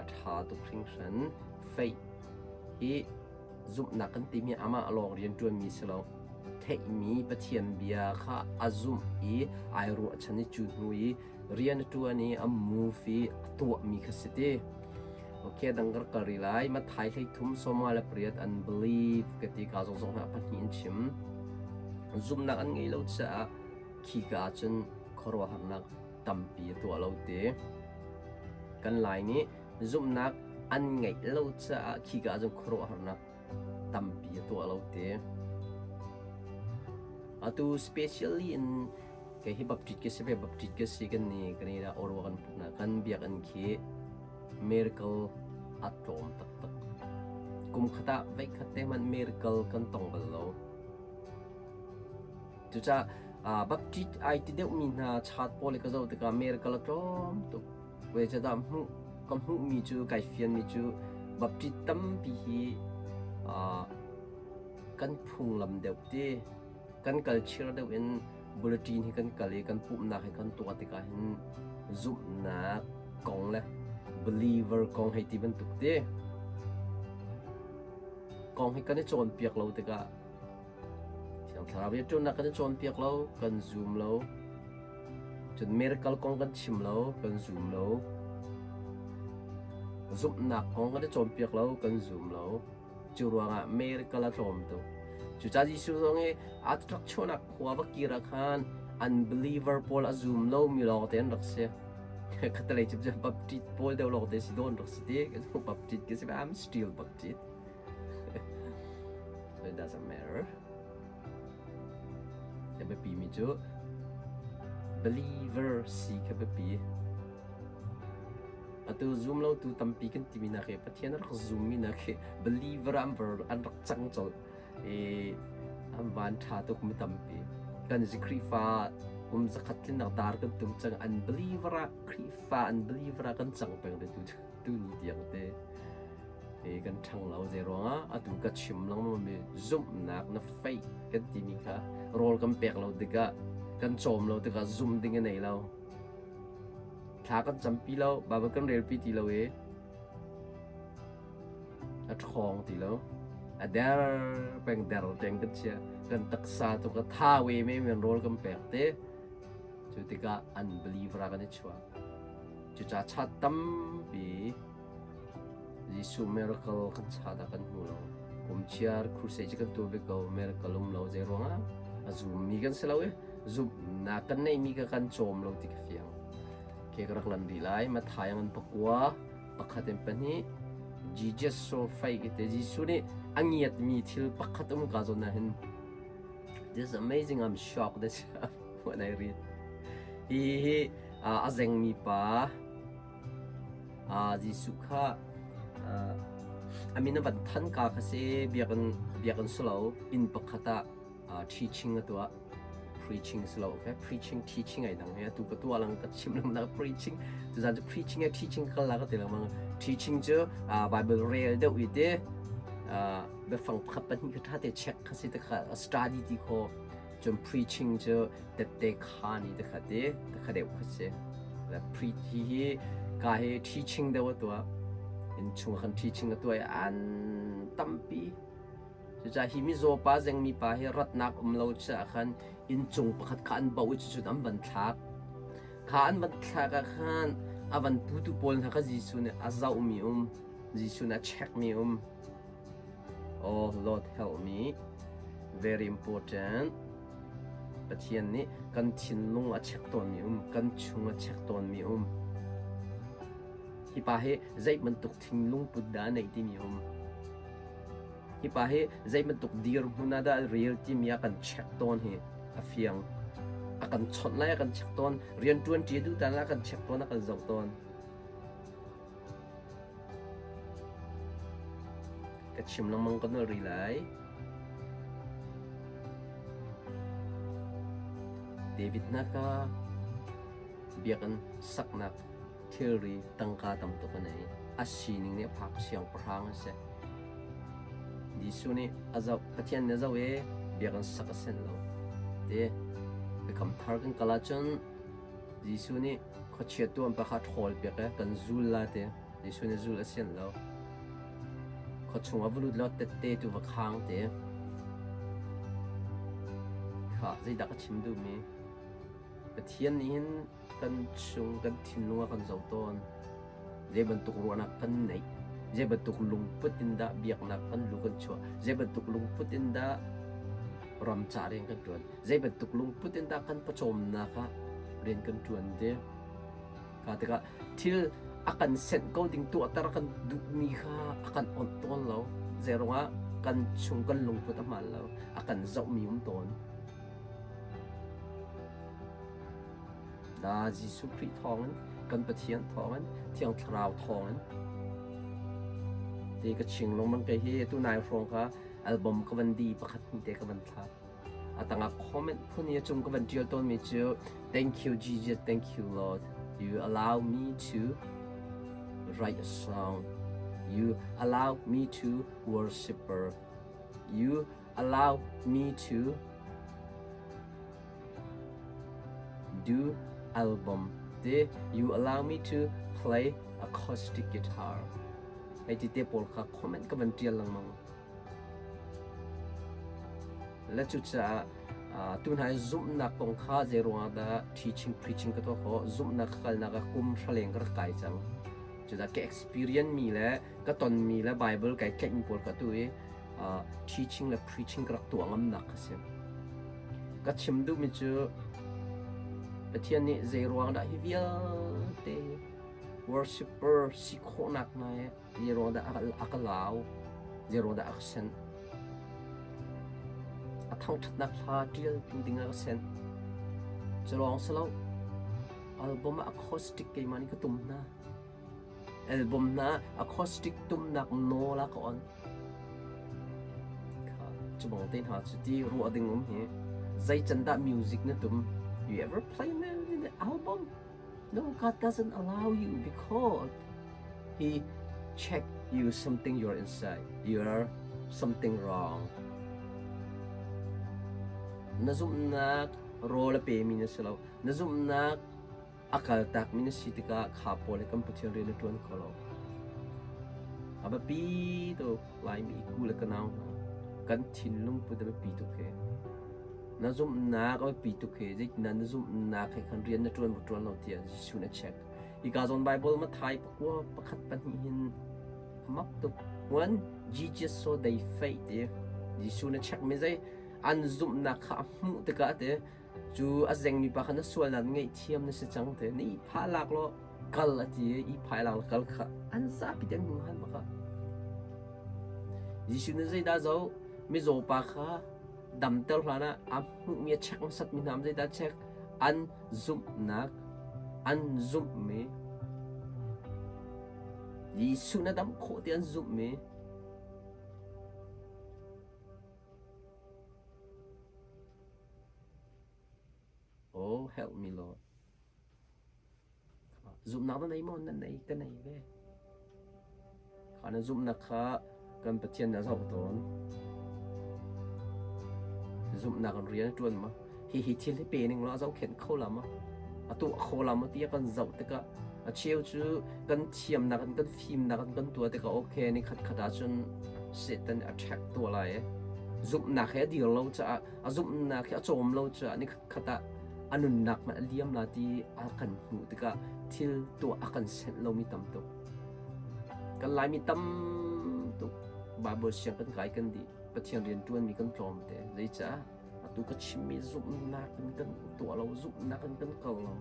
A ṭha tuk hringhran. Faith hi zumhnak kan timi amah lawng rianṭuanmi si lo. Theihmi Pathian bia kha a zumh i ai ruahchan i cu hnu i rian a ṭuan i a move i a tuahmi kha si ti. Okay, dang kar kal rih lai. Matthai 13 28 an believe ka ti ka zong zong hna pahnih in chim. Zumhnak an ngei lo caah khika ah cun khuaruahharnak tampi a tuah lo ti. Kan Lai nih zumhnak an ngeih lo caah khika ah cun khuaruahharnak tampi a tuah lo ti. Atu specially in kei hi Baptist ka si ve Baptist ka si kan ni kan i orwa kan putna kan biakinn khi miracle a tlawm taktak. Kum khat ah veikhat te hmanh miracle kan tong bal lo. Cucaah Baptist ai ti deuhmi hna chat pawl i ka zoh tikah miracle a tlawm tuk. Zeicahdah hmuh ka hmuhmi cu kai fianmi cu Baptist tampi hi kan phunglam deuh ti kan kalchir deuh in bulletin hi kan kal i kan pumhnak hi kan tuah tikah hin zumhnak kong le believer kong hei ti bantuk ti kong hi kan i cawnpiak lo tikah. Thiang Thlarau rianṭuannak kan i cawnpiak lo, kan zum lo. Cun miracle kong kan chim lo, kan zum lo. Zumhnak kong kan i cawnpiak lo, kan zum lo. Cu ruangah miracle a tlawm tuk. Cucaah Jesuh zong hi aa rak chuahnak khua va kir ah khan unbeliever pawl a zum lomi lawng te an rak si. Khatalei cu Baptist pawl deuh lawng te si dawn rak si ti. Baptist ka si I'm still Baptist. so it doesn't matter. A biapi mi cu believer si kha biapi. Atu zum lo tu tampi kan timi nak hi Pathian rak zum mi nak hi believer an ver an rak cang colh i an van ṭha tuk mi tampi. Kan si Khrihfa kum zakhat tlinnak dar kan tum cang an believer ah Khrihfa an believer ah kan cang peng te tu tu ni tiang te. Hi kan ṭhang lo zei ruangah atu ka chim lengmang mi zumhnak na faith kan timi kha rawl kan pek lo tikah kan cawm lo tikah zum ding a nei lo. Thla kan campi lo, Bible kan relpi ti lo i a ṭhawng ti lo. A der peng der peng kan chia. Kan taksa tu ka tha we me men rawl kan pek te. Cu tikah unbeliever ah kan i chuah. Cucaah chat tampi Jesuh miracle kan chat ah kan hmu lo. Kum chiar crusade cu kan tuah ve ko. Miracle um lo zei ruangah a zummi kan si lo i zumhnak kan neihmi kha kan cawm lo ti ka fiang. Ke ka rak lan rih lai. Matthai an pakua pakhat in pahnih Jesus so fei te Jesuh nih a ngiatmi thil pakhat um ka zawn ah hin This is amazing. I'm shocked that when I read. Hi hi a zengmi pa Jesuh kha a min a van than ka kha si biakinn biakinn si lo inn pakhat ah teaching a tuah. Preaching si lo okay preaching teaching ai dang he atu ka tuah lang ka chim lang nak preaching tuzan cu preaching e teaching kal la ka ti lengmang teaching cu Bible rel deuh i te biafang pakhat pahnih kha ṭha te check kha si te kha study ti kho cun preaching cu tette khaan i te kha te te kha deuh kha si pre hi hi ka hi teaching deuh a tuah in chung khan teaching a tuah i an tampi cucaah hi mizaw pa zengmi pa hi ratnak um lo caah khan inncung pakhat kha an bauh i cucun an van thlak kha an van thlak ah khan a van putu pawl hna kha Jesuh nih a zohmi um Jesuh nih a checkmi um Oh Lord help me. Very important. Pathian nih kan thinlung a check tawnmi um, kan chung a check tawnmi um. Hi pa hi zei bantuk thinlung put dah a neih timi um. Hi pa hi zei bantuk dirhmun ah dah rel timi a kan check tawn hi a fiang. A kan chawnh lai a kan check tawn, rian ṭuan ṭi duh tan a kan check tawn, a kan zoh tawn. Ka chim lengmang ka nolh rih lai. David hna kha biakinn saknak thilri tangka tam tuk a nei. A sining nih a phak siangpahrang a si. Jesuh nih a zoh, Pathian nih a zoh i biakinn sak a senh lo. Ti biakam thar kan kal ahcun Jesuh nih khuachia tuan pa kha ṭhawl piak i kan zul la ti. Jesuh nih zul a sianh lo. Khuachung ah va lut law tette tu va khang ti. Kha zeidah ka chim duhmi? Pathian nih hin kan chung kan thinlung a kan zoh tawn. Zei bantuk ruahnak kan neih, zei bantuk lungput in dah biaknak kan lu kan chuah, zei bantuk lungput in dah ram ca rian kan ṭuan, zei bantuk lungput in dah kan pawcawmnak ah rian kan ṭuan ti. Ka tikah thil a kan senh ko ding tuahter kan duhmi kha a kan onh tawn lo. Zeiruangah kan chung kan lungput a hmaan lo, a kan zohmi um tawn. Da Jesuh Khrih thawngin kan Pathian thawngin Thiang Thlarau thawngin ti ka ching lengmang kei hi tu nai hrawng kha album ka van di pakhat hnih te ka van thla a tangah comment phun i a cung ka van tial tawn mi cu thank you Jesus thank you Lord you allow me to write a song you allow me to worshipper you allow me to Do album te You allow me to play acoustic guitar. Hei ti te pawl kha comment ka van tial lengmang. Le cucaah tu hna i zumhnak kong kha zei ruangah dah teaching preaching ka tuah khawh zumhnak ka kalnak ah kum hraleng ka rak kai cang. Cucaah ka experience mi le ka tonmi le Bible kai tlaihmi pawl ka tu i teaching le preaching ka rak tuah ngamnak ka si. Ka chim duhmi cu Pathian nih zei ruang dah hi vialte worshipper si khawhnak hna hi zei ruang dah a ka lau, zei ruang dah a ka senh. A thangṭhatnak hla ṭialtu ding ah ka senh. Cu lawng si lo, album ah acoustic keimah nih ka tum hna. Album hna acoustic tumnak nawl a ka on. Kha cu bang te hna cu ti ruah ding um hi. Zei can dah music na tum? You ever play in the album? No, God doesn't allow you because He check you something you're inside. You're something wrong. Na zumhnak rawl a pemi na si lo. Na zumhnak a kaltakmi na si tikah kha pawl he kan Pathian rian na ṭuan kho lo. A biapi tuk Laimi ku le ka nau hna kan thinlung put a biapi tuk he. Na zumhnak a biapi tuk he zeitindah na zumhnak he khan rian na ṭuan maw ṭuan lo tiah Jesuh nih a check. Hika zawn Bible Matthai pakua pakhat pahnih hin a mak tuk. When Jesus saw they faith ti Jesuh na check mi zei an zumhnak kha a hmuh tikah te Cu a zengmi pa kha na sualnak ngaihthiam na si cang te na ihphah lak law kal a ti i ihphah lak law kal kha an zapi te an hung han bak ah. Jesuh nih zeidah zoh mizaw pa kha damter hlan ah a hmuhmi a check hmasatmi hna zeidah check an zumhnak an zumhmi Jesuh na dam khawh ti an zumhmi Oh, help me Lord. Zumhnak na nei maw? Na nei, ka nei ve. Kha na zumhnak kha kan Pathian na zoh tawn. Zumhnak in rian a ṭuan ma? Hihi thil hi pe ning law a zohkhenh kho la ma? A tuah kho la ma ti a kan zoh tikah a cheu cu kan thiamnak in kan fimnak in kan tuah tikah okay ni khat khat ahcun Satan attack tuah lai i zumhnak he a dir lo caah a zumhnak he a cawm lo caah ni khat khat ah a nunnak hmanh a liam la ti a kan hmuh tikah thil tuah a kan senh lomi tam tuk kan Laimi tam tuk Bible siang kan kai kan dih Pathian rian ṭuanmi kan tlawm te zeicah atu ka chimmi zumhnak in kan tuah lo zumhnak in kan kal lo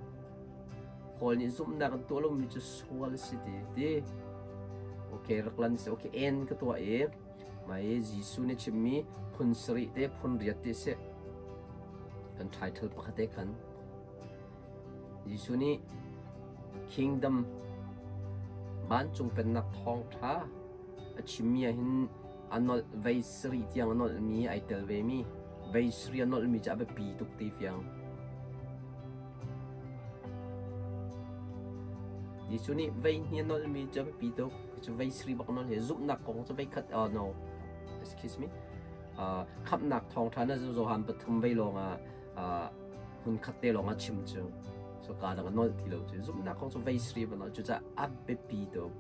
Paul nih zumhnak in tuah lomi cu sual a si ti ti okay rak lan si okay en ka tuah i mai Jesuh nih chimmi phun sarih te phun riat te si kan title pakhat te khan Jesuh nih kingdom vancung pennak thawngṭha a chimmi ah hin a nolh vei sarih tiang a nolhmi ai tel vemi vei sarih a nolhmi cu a biapi tuk ti fiang. Jesuh nih vei hnih a nolhmi cu a biapi tuk. Cu vei sarih bak nolh hi zumhnak kong cu vei khat oh no excuse me khamhnak thawngṭha na Johan pathum vei lawng ah hmun khat te lawng ah chim cu so ka dang a nolh ti lo cu zumhnak kong cu vei sarih ba nolh cucaah a biapi tuk.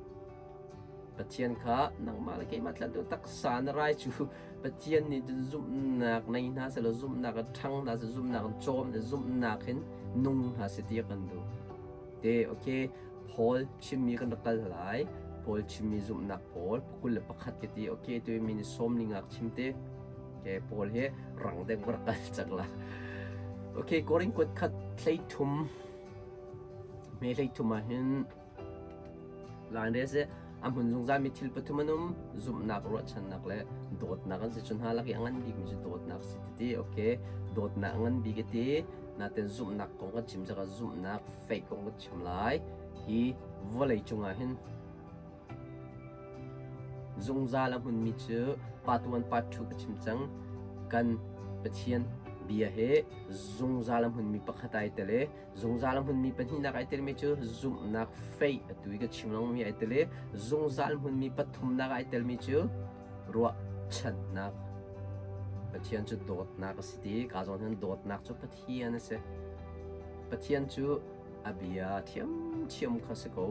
Pathian kha nangmah le keimah tlantu taksa na rai cu Pathian nih cun zumhnak nei hna sehlaw zumhnak in ṭhang hna seh zumhnak in cawm le zumhnak in nung hna seh ti a kan duh. Te okay Paul chimmi kan rak kal lai. Paul chimmi zumhnak pawl 21 ka ti okay tu mi ni sawm ni ngak chim te. Okay Paul hi rang deng ka rak kal cak la. Okay Korin kuat khat thlei thum me hlei thum ah hin Lainre si a hmun zungzalmi thil pathum an um zumhnak ruahchannak le dawtnak an si cu hna lak i a ngan bikmi cu dawtnak si titi okay dawtnak a ngan bik ati natin zumhnak kong kan chim cakah zumhnak faith kong kan chim lai hi vawlei cungah hin Zungzal a hmunmi cu part 1 part 2 ka chim cang. Kan Pathian bia he zungzal a hmunmi pakhat ai tel i zungzal a hmunmi pahnihnak ai telmi cu zumhnak faith atu i ka chim lengmangmi ai tel i zungzal hmunmi pathumnak ai telmi cu ruahchannak Pathian cu dawtnak a si ti ka zawn hin dawtnak cu Pathian a si. Pathian cu a bia thiamthiam kha si ko.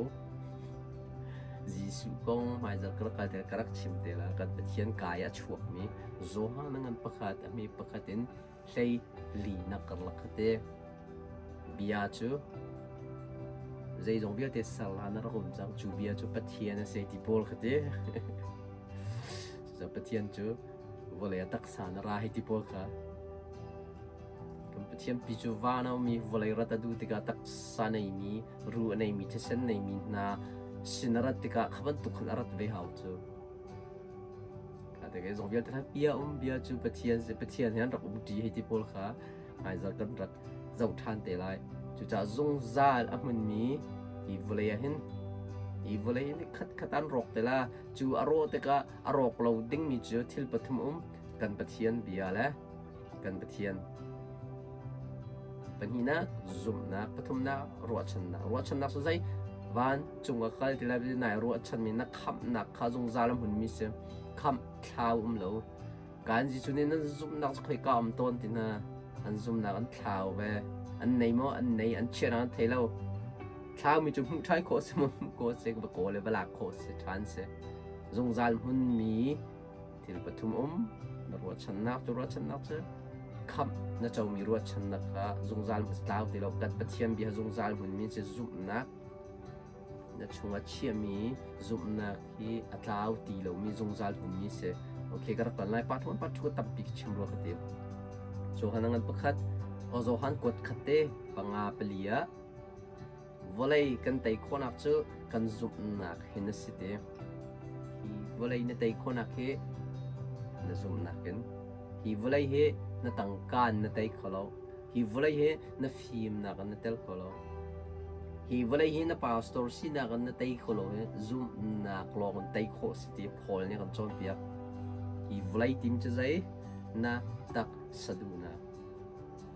Jesuh kong hmaizarh ka rak kal te ka rak chim te la. Kan Pathian kai a chuakmi Johan a ngan pakhat a hme pakhat in hlei li nak karlak kha te. Bia cu zeizong vialte ser hlan a rak um cang. Cu bia cu Pathian a si ti pawl kha ti. Cucaah Pathian cu vawlei a taksa na ra hei ti pawl kha. Kan Pathian pi cu van a ummi vawlei rat a duh tikah taksa neimi, ru a neimi, thisen neimi hna sin a rat tikah kha bantuk khan a rat ve hau cu. Kha te zong vialte kha bia um bia cu Pathian si Pathian he an rak um ṭi hei ti pawl kha hmaizarh kan rak zoh ṭhan te lai. Cucaah zungzal a hmunmi hi vawlei ah hin hi vawlei hi khat khat an rawk te la. Cu a rawh tikah a rawk lo dingmi cu thil pathum um kan Pathian bia le kan Pathian. Pahnihnak zumhnak, pathumnak ruahchannak. Ruahchannak cu zei? Van cung a kal ti lai nai ruahchanmi na khamhnak kha zungzal a hmunmi si. Khamh thlau um lo. Kan Jesuh nih nan zumhnak cu khoika um tawn ti hna. An zumhnak an thlau ve. An nei maw? An nei. An chiahnak an thei lo. Thlaumi cu hmuh ṭhan khawh si maw? Hmuh khawh si. Va kawl le va lak khawh si. Ṭhan si. Zungzal hmunmi Thil pathum um. Na ruahchannak cu ruahchannak cu khamh na comi ruahchannak kha zungzal hmun tlau ti lo. Kan Pathian bia zungzal hmunmi cu zumhnak na chungah chiahmi zumhnak hi a tlau ti lomi zungzal hmunmi si. Okay, ka rak ton lai. Part 1, part 2 tampi ka chim rua ka ti. Johan ngan pakhat, o Johan kuat khat te panga pali ah Vawlei kan tei khawhnak cu kan zumhnak hin a si te. Hi vawlei na tei khawhnak hi na zumhnak in. Hi vawlei hi na tangka in na tei kho lo. Hi vawlei hi na fimnak in na tel kho lo. Hi vawlei hi na pastor sinak in na tei kho lo hi zumhnak lawng in tei khawh si ti Paul nih a kan cawnpiak. Hi vawlei tim cu zei? Na taksa duhnak.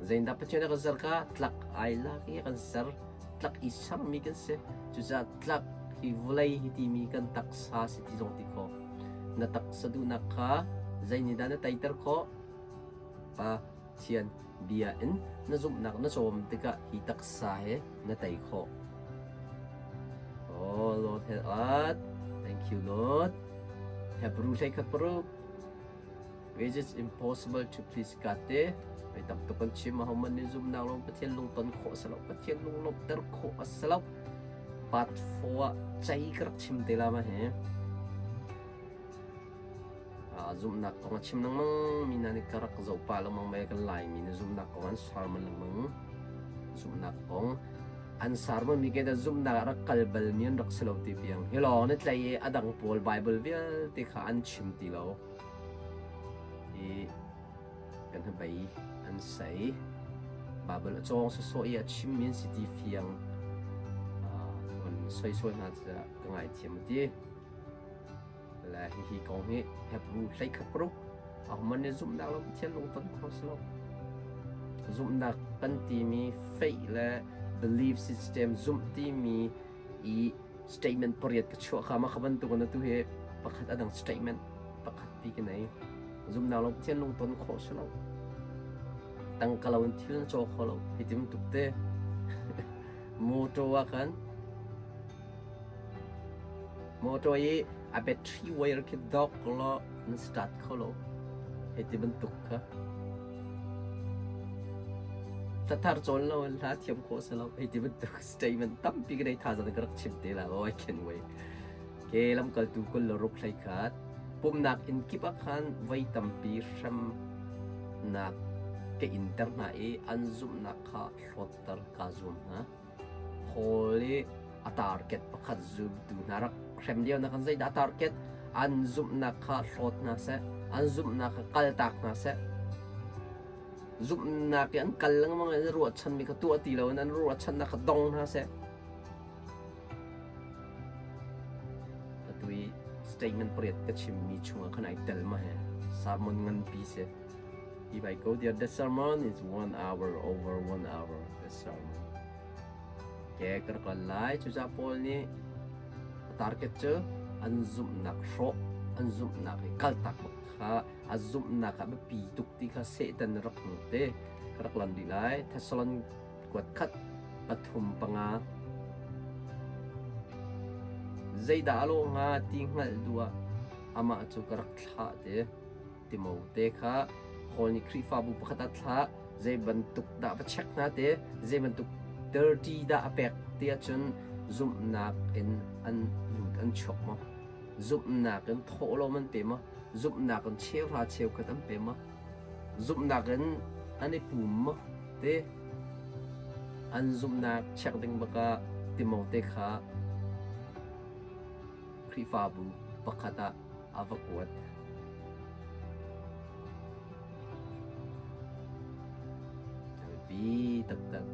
Zeidah Pathian a kan ser kha tlak ai lak i a kan ser. Tlak i sermi kan si. Cucaah tlak hi vawlei hi timi kan taksa si ti zong ti khawh. Na taksa duhnak kha zeinihdah na teiter khawh? Pathian bia in na zumhnak na cawm tikah hi taksa he na tei khawh. Oh Lord help us. Thank you Lord. Hebrew 11 paruk. It is impossible to please God te mei tam tuk kan chim ahohmanh nih zumhnak lawng Pathian lungton khawh a si lo Pathian lunglawmhter khawh a si lo part 4 ah cei ka rak chim te la ma hi zumhnak kong a chim lengmang mi hna nih ka rak zoh pah lengmang mai kan Laimi nih zumhnak kong an sermon lengmang zumhnak kong an sermon mi ke da zumhnak ah rak kal bal mi an rak si lo ti piang hi lawng ni tlai i a dang pawl Bible vialte kha an chim ti lo i kan hnabei an sei. Bible a cawng sawsawh i a chimmi an si ti fiang an soisol hna caah ka ngaithiam a ti. Le hihi kong hi Hebrew 11 paruk ahohmanh nih zumhnak lo Pathian lungton kho si lo. Zumhnak kan timi faith le belief system zumh timi i statement pariat ka chuah kha mah kha bantuk in atu hi pakhat a dang statement pakhat pi ka nei. Zumhnak lo Pathian lungton khawh si lo. Tangka lo in thil na caw kho lo. Hi ti bantuk te. Motor ah khan motor i a battery wire khi dok law na start kho lo. Hei ti bantuk kha. Hlathar cawn lo in hla thiam khawh si lo. Hei ti bantuk statement tampi ka nei thazaang ka rak chim te la. Oh, I can't wait. Ke lamkaltu kul le ruk hlei khat. Pumnak inn kip ah khan voi tampi hremnak ka inter hna i an zumhnak kha hlawtter kaa zuam hna. Paul i a target pakhat zumtu hna rak hrem lio na kan zeidah target an zumhnak kha hlawt hna seh an zumhnak kha kaltak hna seh zumhnak i an kal lengmang in ruahchanmi kha tuah ti lo in an ruahchannak kha dong hna seh atu i statement pariat ka chimmi chungah khan ai tel ma he sermon nganpi si If I go there, the sermon is 1 hour over 1 hour. The sermon. Ke ka rak lai. Cucaah Paul nih a target cu an zumhnak hrawh, an zumhnak i kaltak bak kha a zumhnak ah biapi tuk ti kha Satan rak hmu te. Ka rak lan rih lai. Thessalon kuat khat pathum panga. Zeidah a lawh hnga ti hngalh duh ah amah cu ka rak thlah ti. Timote kha Paul nih Khrihfabu pakhat ah thlah, zei bantuk dah va check hna te, zei bantuk dirty dah a pek ti ahcun zumhnak in an lut an chuak maw? Zumhnak in thawhlawm an pe maw? Zumhnak in cheuhra cheukhat an pe maw? Zumhnak in an i pum maw? Te an zumhnak check ding bak ah Timote kha Khrihfabu pakhat ah a va kuat. A biapi taktak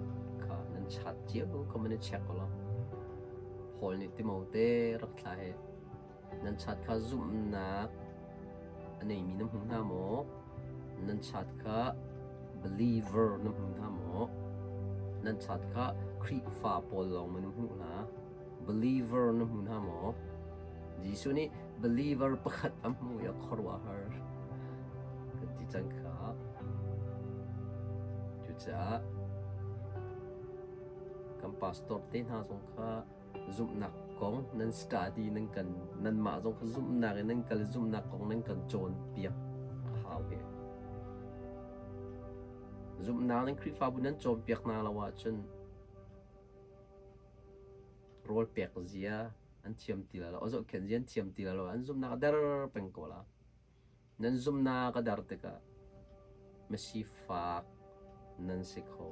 kha nan chat cio kha man i check ko law. Paul nih Timote rak thla hi nan chat kha zumhnak a neimi na hmu hna maw? Nan chat kha believer na hmu hna maw? Nan chat kha Khrihfa pawl lawng maw na hmuh hna? Believer na hmu hna maw? Jesuh nih believer pakhat a hmu i a khuaruahhar kan ti cang kha. Cucaah kan pastor te hna zong kha zumhnak kong nan study nan kan nanmah zong kha zumhnak in nan kal zumhnak kong nan kan cawnpiak a hau he. Zumhnak nan Khrihfabu nan cawnpiak hna lo ahcun Rawl pek zia an thiam ti lai lo, zohkhenh zia an thiam ti lai lo, an zumhnak a der peng ko la. Nan zumhnak a der tikah misifak nan si kho.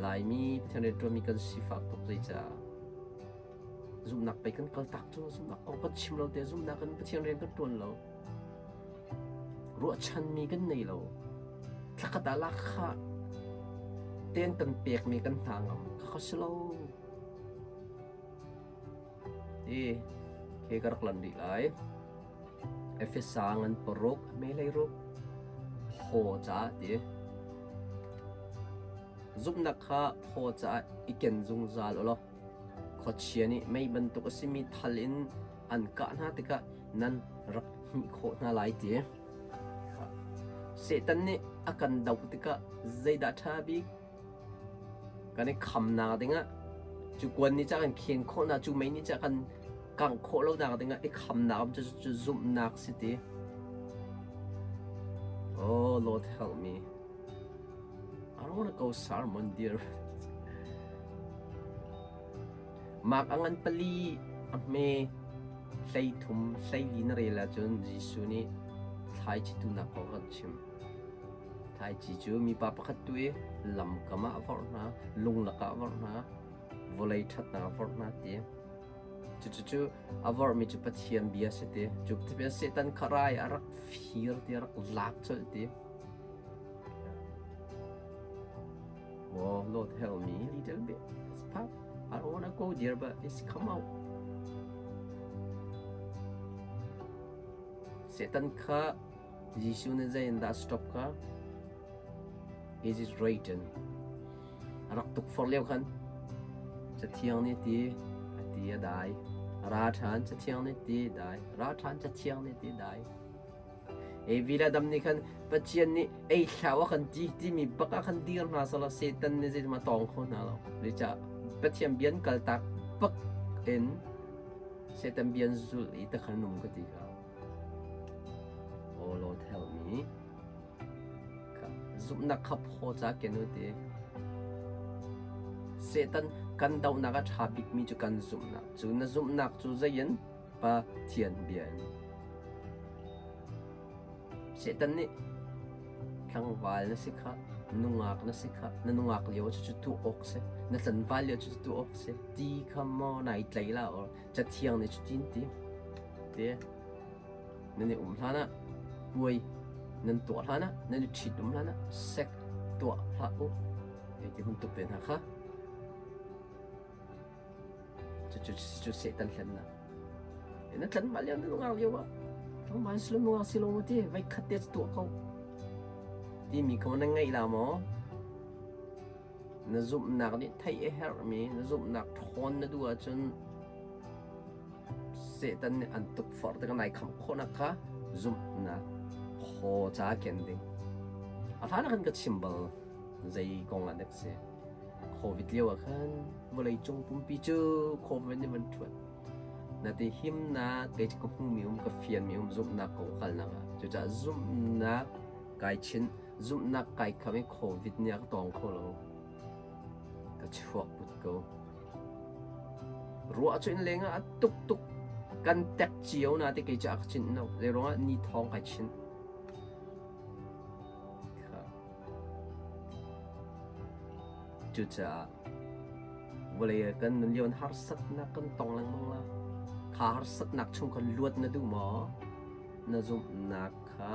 Laimi Pathian rianṭuanmi kan sifak tuk zeicah zumhnak pei kan kaltak cu zumhnak kong kan chim lo te zumhnak in Pathian rian kan ṭuan lo. Ruahchanmi kan nei lo. Thlakhat ah lahkhah tein kan pekmi kan hna ngam. Khakha si lo. Ti khi ka rak lan rih lai. Efesa ngan paruk, melei ruk, phaw caah ti. Zumhnak kha phaw caah i ken zungzal u law khuachia nih mei bantuk a simi thal in an kah hna tikah nan rak hmih khawh hna lai ti. Satan nih a kan doh tikah zeidah ṭha bik? Kan i khamnak dingah cu kuan nih ca kan khen khawh hna, cu mei nih ca kan kangh khawh lonak dingah i khamnak um cu cu zumhnak si ti. Oh Lord help me. I don't want to go sermon dear. Mark a ngan pali a hme 13 hleili na rel ahcun Jesuh nih thlaici tuhnak kong a kan chim. Thlaici cu mipa pakhat tu i lamkam ah a vorh hna, lung lakah a vorh hna, vawlei ṭhatnak a vorh hna ti. Cucu a vorhmi cu Pathian bia si ti. Cu Satan kha rai a rak fir ti, a rak lak colh ti. Oh, Lord help me a little bit. It's tough. I don't want to go there, but it's come out. Satan kha Jesuh nih zei in dah stop kha? It is written. A rak tukforh lio khan Cathiang nih ti a ti a dai. Ra ṭhan Cathiang nih ti dai. Ra ṭhan Cathiang nih ti dai. Evi le Adam nih khan Pathian nih ei hlah a kan ti timi bak ah khan dir hna selaw Satan nih zeitin a tawng kho hna lo. Zeicah Pathian bia an kaltak bak in Satan bia an zulh i takhan um ka ti kha. Oh Lord help me. Zumhnak kha phaw ca ken u ti. Satan kan dohnak a ṭha bikmi cu kan zumhnak. Cu na zumhnak cu zei in? Pathian bia in. Satan nih tlangval na si kha, nungak na si kha, na nungak lio cu cu tuah awk si, na tlanval lio cu cu tuah awk si, ti kha maw nai tlei la or cathiang nih cutin ti te nan i um hlan ah puai nan tuah hlan ah nan i ṭhit um hlan ah sek tuah hlah u hei ti hun tuk te hna kha Cucu cu Satan hlennak. Na tlanval lio na nungak lio ah tlangval si lo nungak si lo maw ti voi khat te tuah ko timi kha na ngaih la maw? Na zumhnak nih theih a herhmi na zumhnak ṭhawn na duh ahcun Satan nih an tukforh tikah nai khamh khawhnak kha zumhnak phaw ca ken ding. A hlan ah khan ka chim bal zei kong ah dek si. Covid lio ah khan vawleicung pumpi cu Covid nih van ṭhuat. Na ti himnak kei cu ka hmumi um ka fianmi um zumhnak kong kalnak ah. Cucaah zumhnak kai chinh, zumhnak kai kham i COVID nih a ka tawng kho lo. Ka chuak put ko. Ruah cu inn leng ah a tuk tuk kan tek cio na ti kei cu a ka chinh no. Zei ruangah ni thawng kai chinh. Cucaah vawlei ah kan nun lio in harsatnak kan tong lengmang la. Kha harsatnak chung khan luat na duh maw? Na zumhnak kha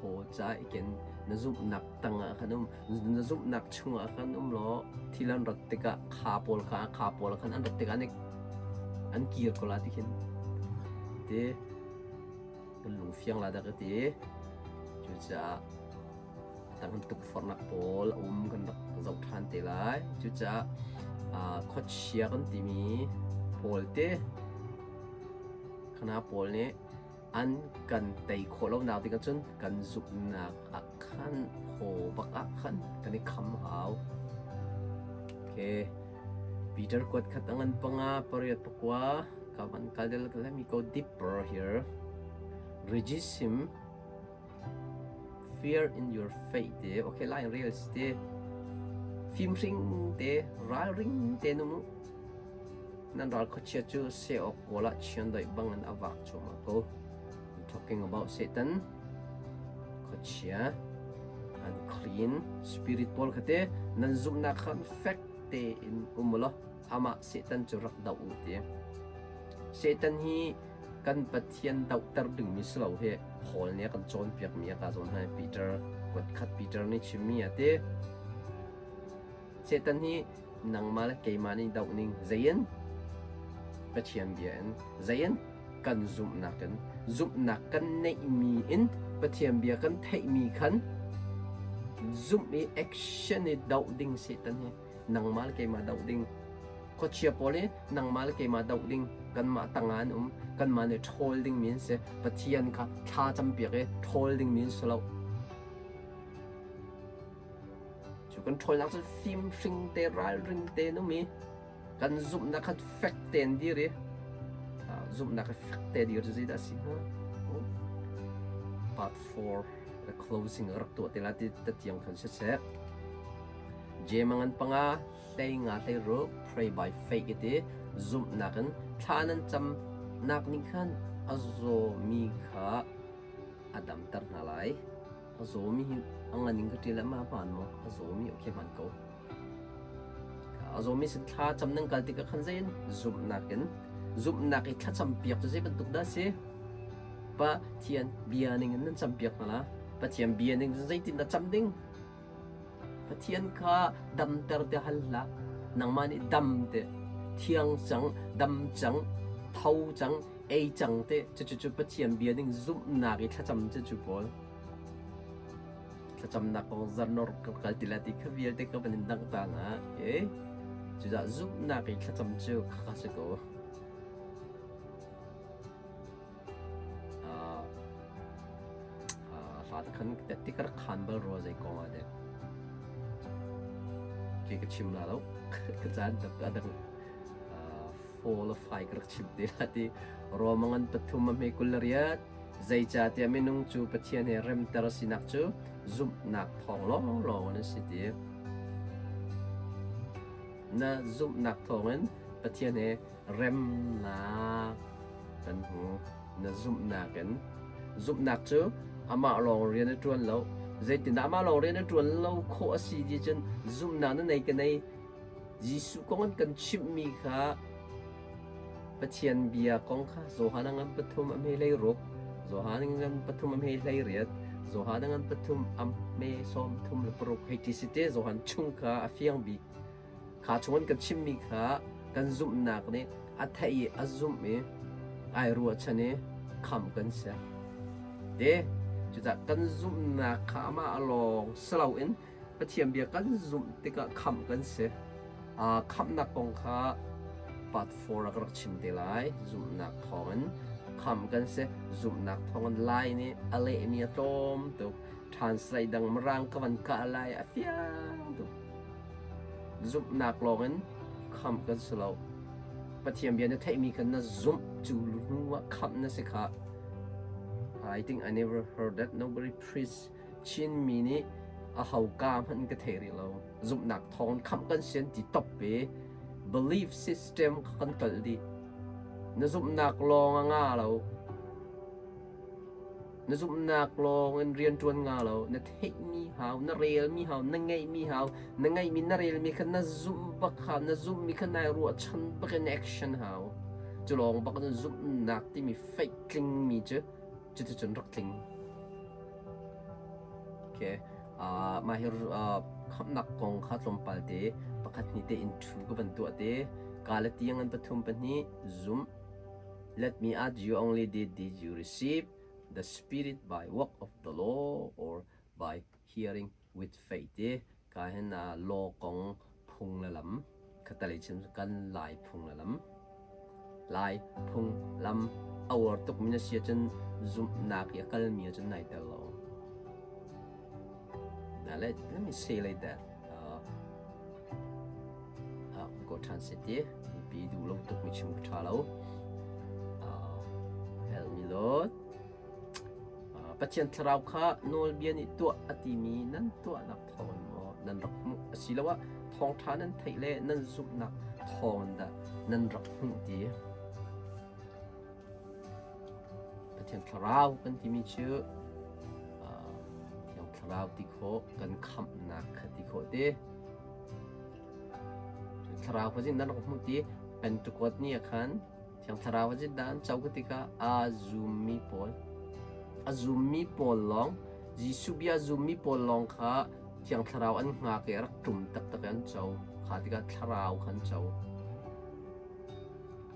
haw ca i ken. Na zumhnak tangah khan um. Na zumhnak chungah khan um law thil an rat tikah kha pawl kha kha pawl khan an rat tikah an, an kir ko la ti khin. Ti kan lung fiang la dah ka ti. Cucaah tang tukforhnak pawl a um kan rak zoh ṭhan te lai. Cucaah khuachia kan timi pawl te khana pawl nih an kan tei khawh lonak ding ahcun kan zumhnak ah khan haw bak ah khan kan i kham hau. Okay. Peter kuat khat angan panga pariat pakua ka van kal del let me go deeper here. Resist him Fear in your faith te okay line real si te fimhring te ralring te nu mu nan ral khuachia cu se awk kawl ah chiandeih bang in a vak cuahmah ko I'm talking about Satan khuachia unclean spirit pawl kha te nan zumhnak khan fek tein um law amah Satan cu rak doh u ti Satan hi kan Pathian dohter dingmi si lo hi Paul nih a kan cawnpiakmi a ka zawn hna Peter kuatkhat Peter nih chimmi a ti. Satan hi nangmah le keimah nih doh ning zein Pathian bia in zein kan zumhnak in zumhnak kan neihmi in Pathian bia kan theihmi khan zumh i action i doh ding Satan hi nangmah le keimah doh ding khuachia pawl hi nangmah le keimah doh ding kanmah tangah an um kanmah nih ṭhawl dingmi an si Pathian kha thla campiak i ṭhawl dingmi an si lo cu kan ṭhawlnak cu fimhring te ralring te an um i kan zumhnak kha fek tein dir i zumhnak kha fek te dir cu zeidah a si hnga part 4 the closing rak tuah te la ti tiang khan siseh Jemangan panga hlei nga hlei ruk pray by faith iti zumhnak in thla nan camnak nih khan a zawmi kha a damter hna lai. A zawmi hi a ngan in ka ṭial ma hmaan maw? A zawmi okay hmaan ko. A zawmi sin thla cam nan kal tikah khan zei in zumhnak in zumhnak i thlacam piak cu zei bantuk dah si? Pathian bia ning in nan cam piak hna la. Pathian bia ning zeitin dah cam ding? Pathian kha damter te hal hlah. Nangmah nih dam te, thiang cang, dam cang, tho cang, ei cang te, cucu Pathian bia ning zumhnak i thlacam cucu pawl. Thlacamnak kong zarnor ka kal ti la ti kha vialte ka van in dangh ta na. Okay. Cucaah zumhnak i thlacam cu kha si ko. Hla te khan ti ka rak khan bal rua zei kong ah dek. Ke ka chim la lo. Ka caan tak a dang fall of fai ka rak chim te la ti. Romangan pathum a hme kul le riat. Zeicahtiah minung cu Pathian he remter sinak cu zumhnak thawng lawnglawng in a si ti. Na zumhnak thawngin Pathian he remnak kan hmu. Na zumhnak in. Zumhnak cu amah lawng rian a ṭuan lo. Zeitindah amah lawng rian a ṭuan lo khawh a si ti cun zumhnak na nei ka nei. Jesuh kong an kan chimhmi kha Pathian bia kong kha Johan a ngan pathum a hme hlei ruk, Johan a ngan pathum a hme hlei riat, Johan a ngan pathum a hme sawm thum le paruk hei ti si te Johan chung kha a fiang bik. Kha chung an kan chimmi kha kan zumhnak nih a theih i a zumh i ai ruahchan i khamh kan si. Te cucaah kan zumhnak kha amah lawng si loin Pathian bia kan zumh tikah khamh kan si. Khamhnak kong kha part 4 ah ka rak chim te lai. Zumhnak thawngin khamh kan si. Zumhnak thawngin Lai nih a lehmi a tlawm tuk. Translate dang Mirang ka van kah lai a fiang tuk. Zumhnak lawngin khamh kan si lo. Pathian bia na theihmi kha na zumh cu hnu ah khamh na si kha. I think I never heard that nobody preach Chinmi nih a hauka hmanh ka thei rih lo. Zumhnak thawng khamh kan sian ti top i belief system kha kan tolh dih. Na zumhnak lawng a nga lo. Na zumhnak lawng in rianṭuan nga lo. Na theihmi hau, na relmi hau, na ngeihmi hau, na ngeihmi na relmi kha na zumh bak hau, na zumhmi kha nai ruahchan bak in action hau. Cu lawng bak in zumhnak timi faith tlingmi cu cuticun rak tling. Okay. Uh, mah hi uh, khamhnak kong kha tlawmpal te pakhat hnih te in thu ka van tuah te. Galatiang an pathum pahnih zumh Let me ask you only did did you receive the Spirit by work of the law or by hearing with faith ti ka hin law kong phung le lam khatalei chim kan lai phung le lam lai phung lam a uar tuk mi na si ahcun zumhnak i a kal mi ahcun nai tel lo now let, let me say like that uh, uh, go ṭhan se ti mipi duh lo tuk mi chim ka ṭha lo uh, help me Lord uh, Pathian thlarau kha nawlbia nih tuah a timi nan tuahnak thawngin maw nan rak hmuh asiloah thawngṭha nan theih le nan zumhnak thawngin dah nan rak hmuh ti Pathian thlarau kan timi cu uh, Thiang thlarau ti khawh kan khamhnak kha ti khawh te Thlarau kha nan rak hmuh ti Pentecost ni ah khan Thiang Thlarau kha dah an co tikah aa zummi pawl a zummi pawl lawng Jesuh bia zummi pawl lawng kha Thiang Thlarau an hngak i a rak ṭum taktak i an co. Kha tikah Thlarau kha an co.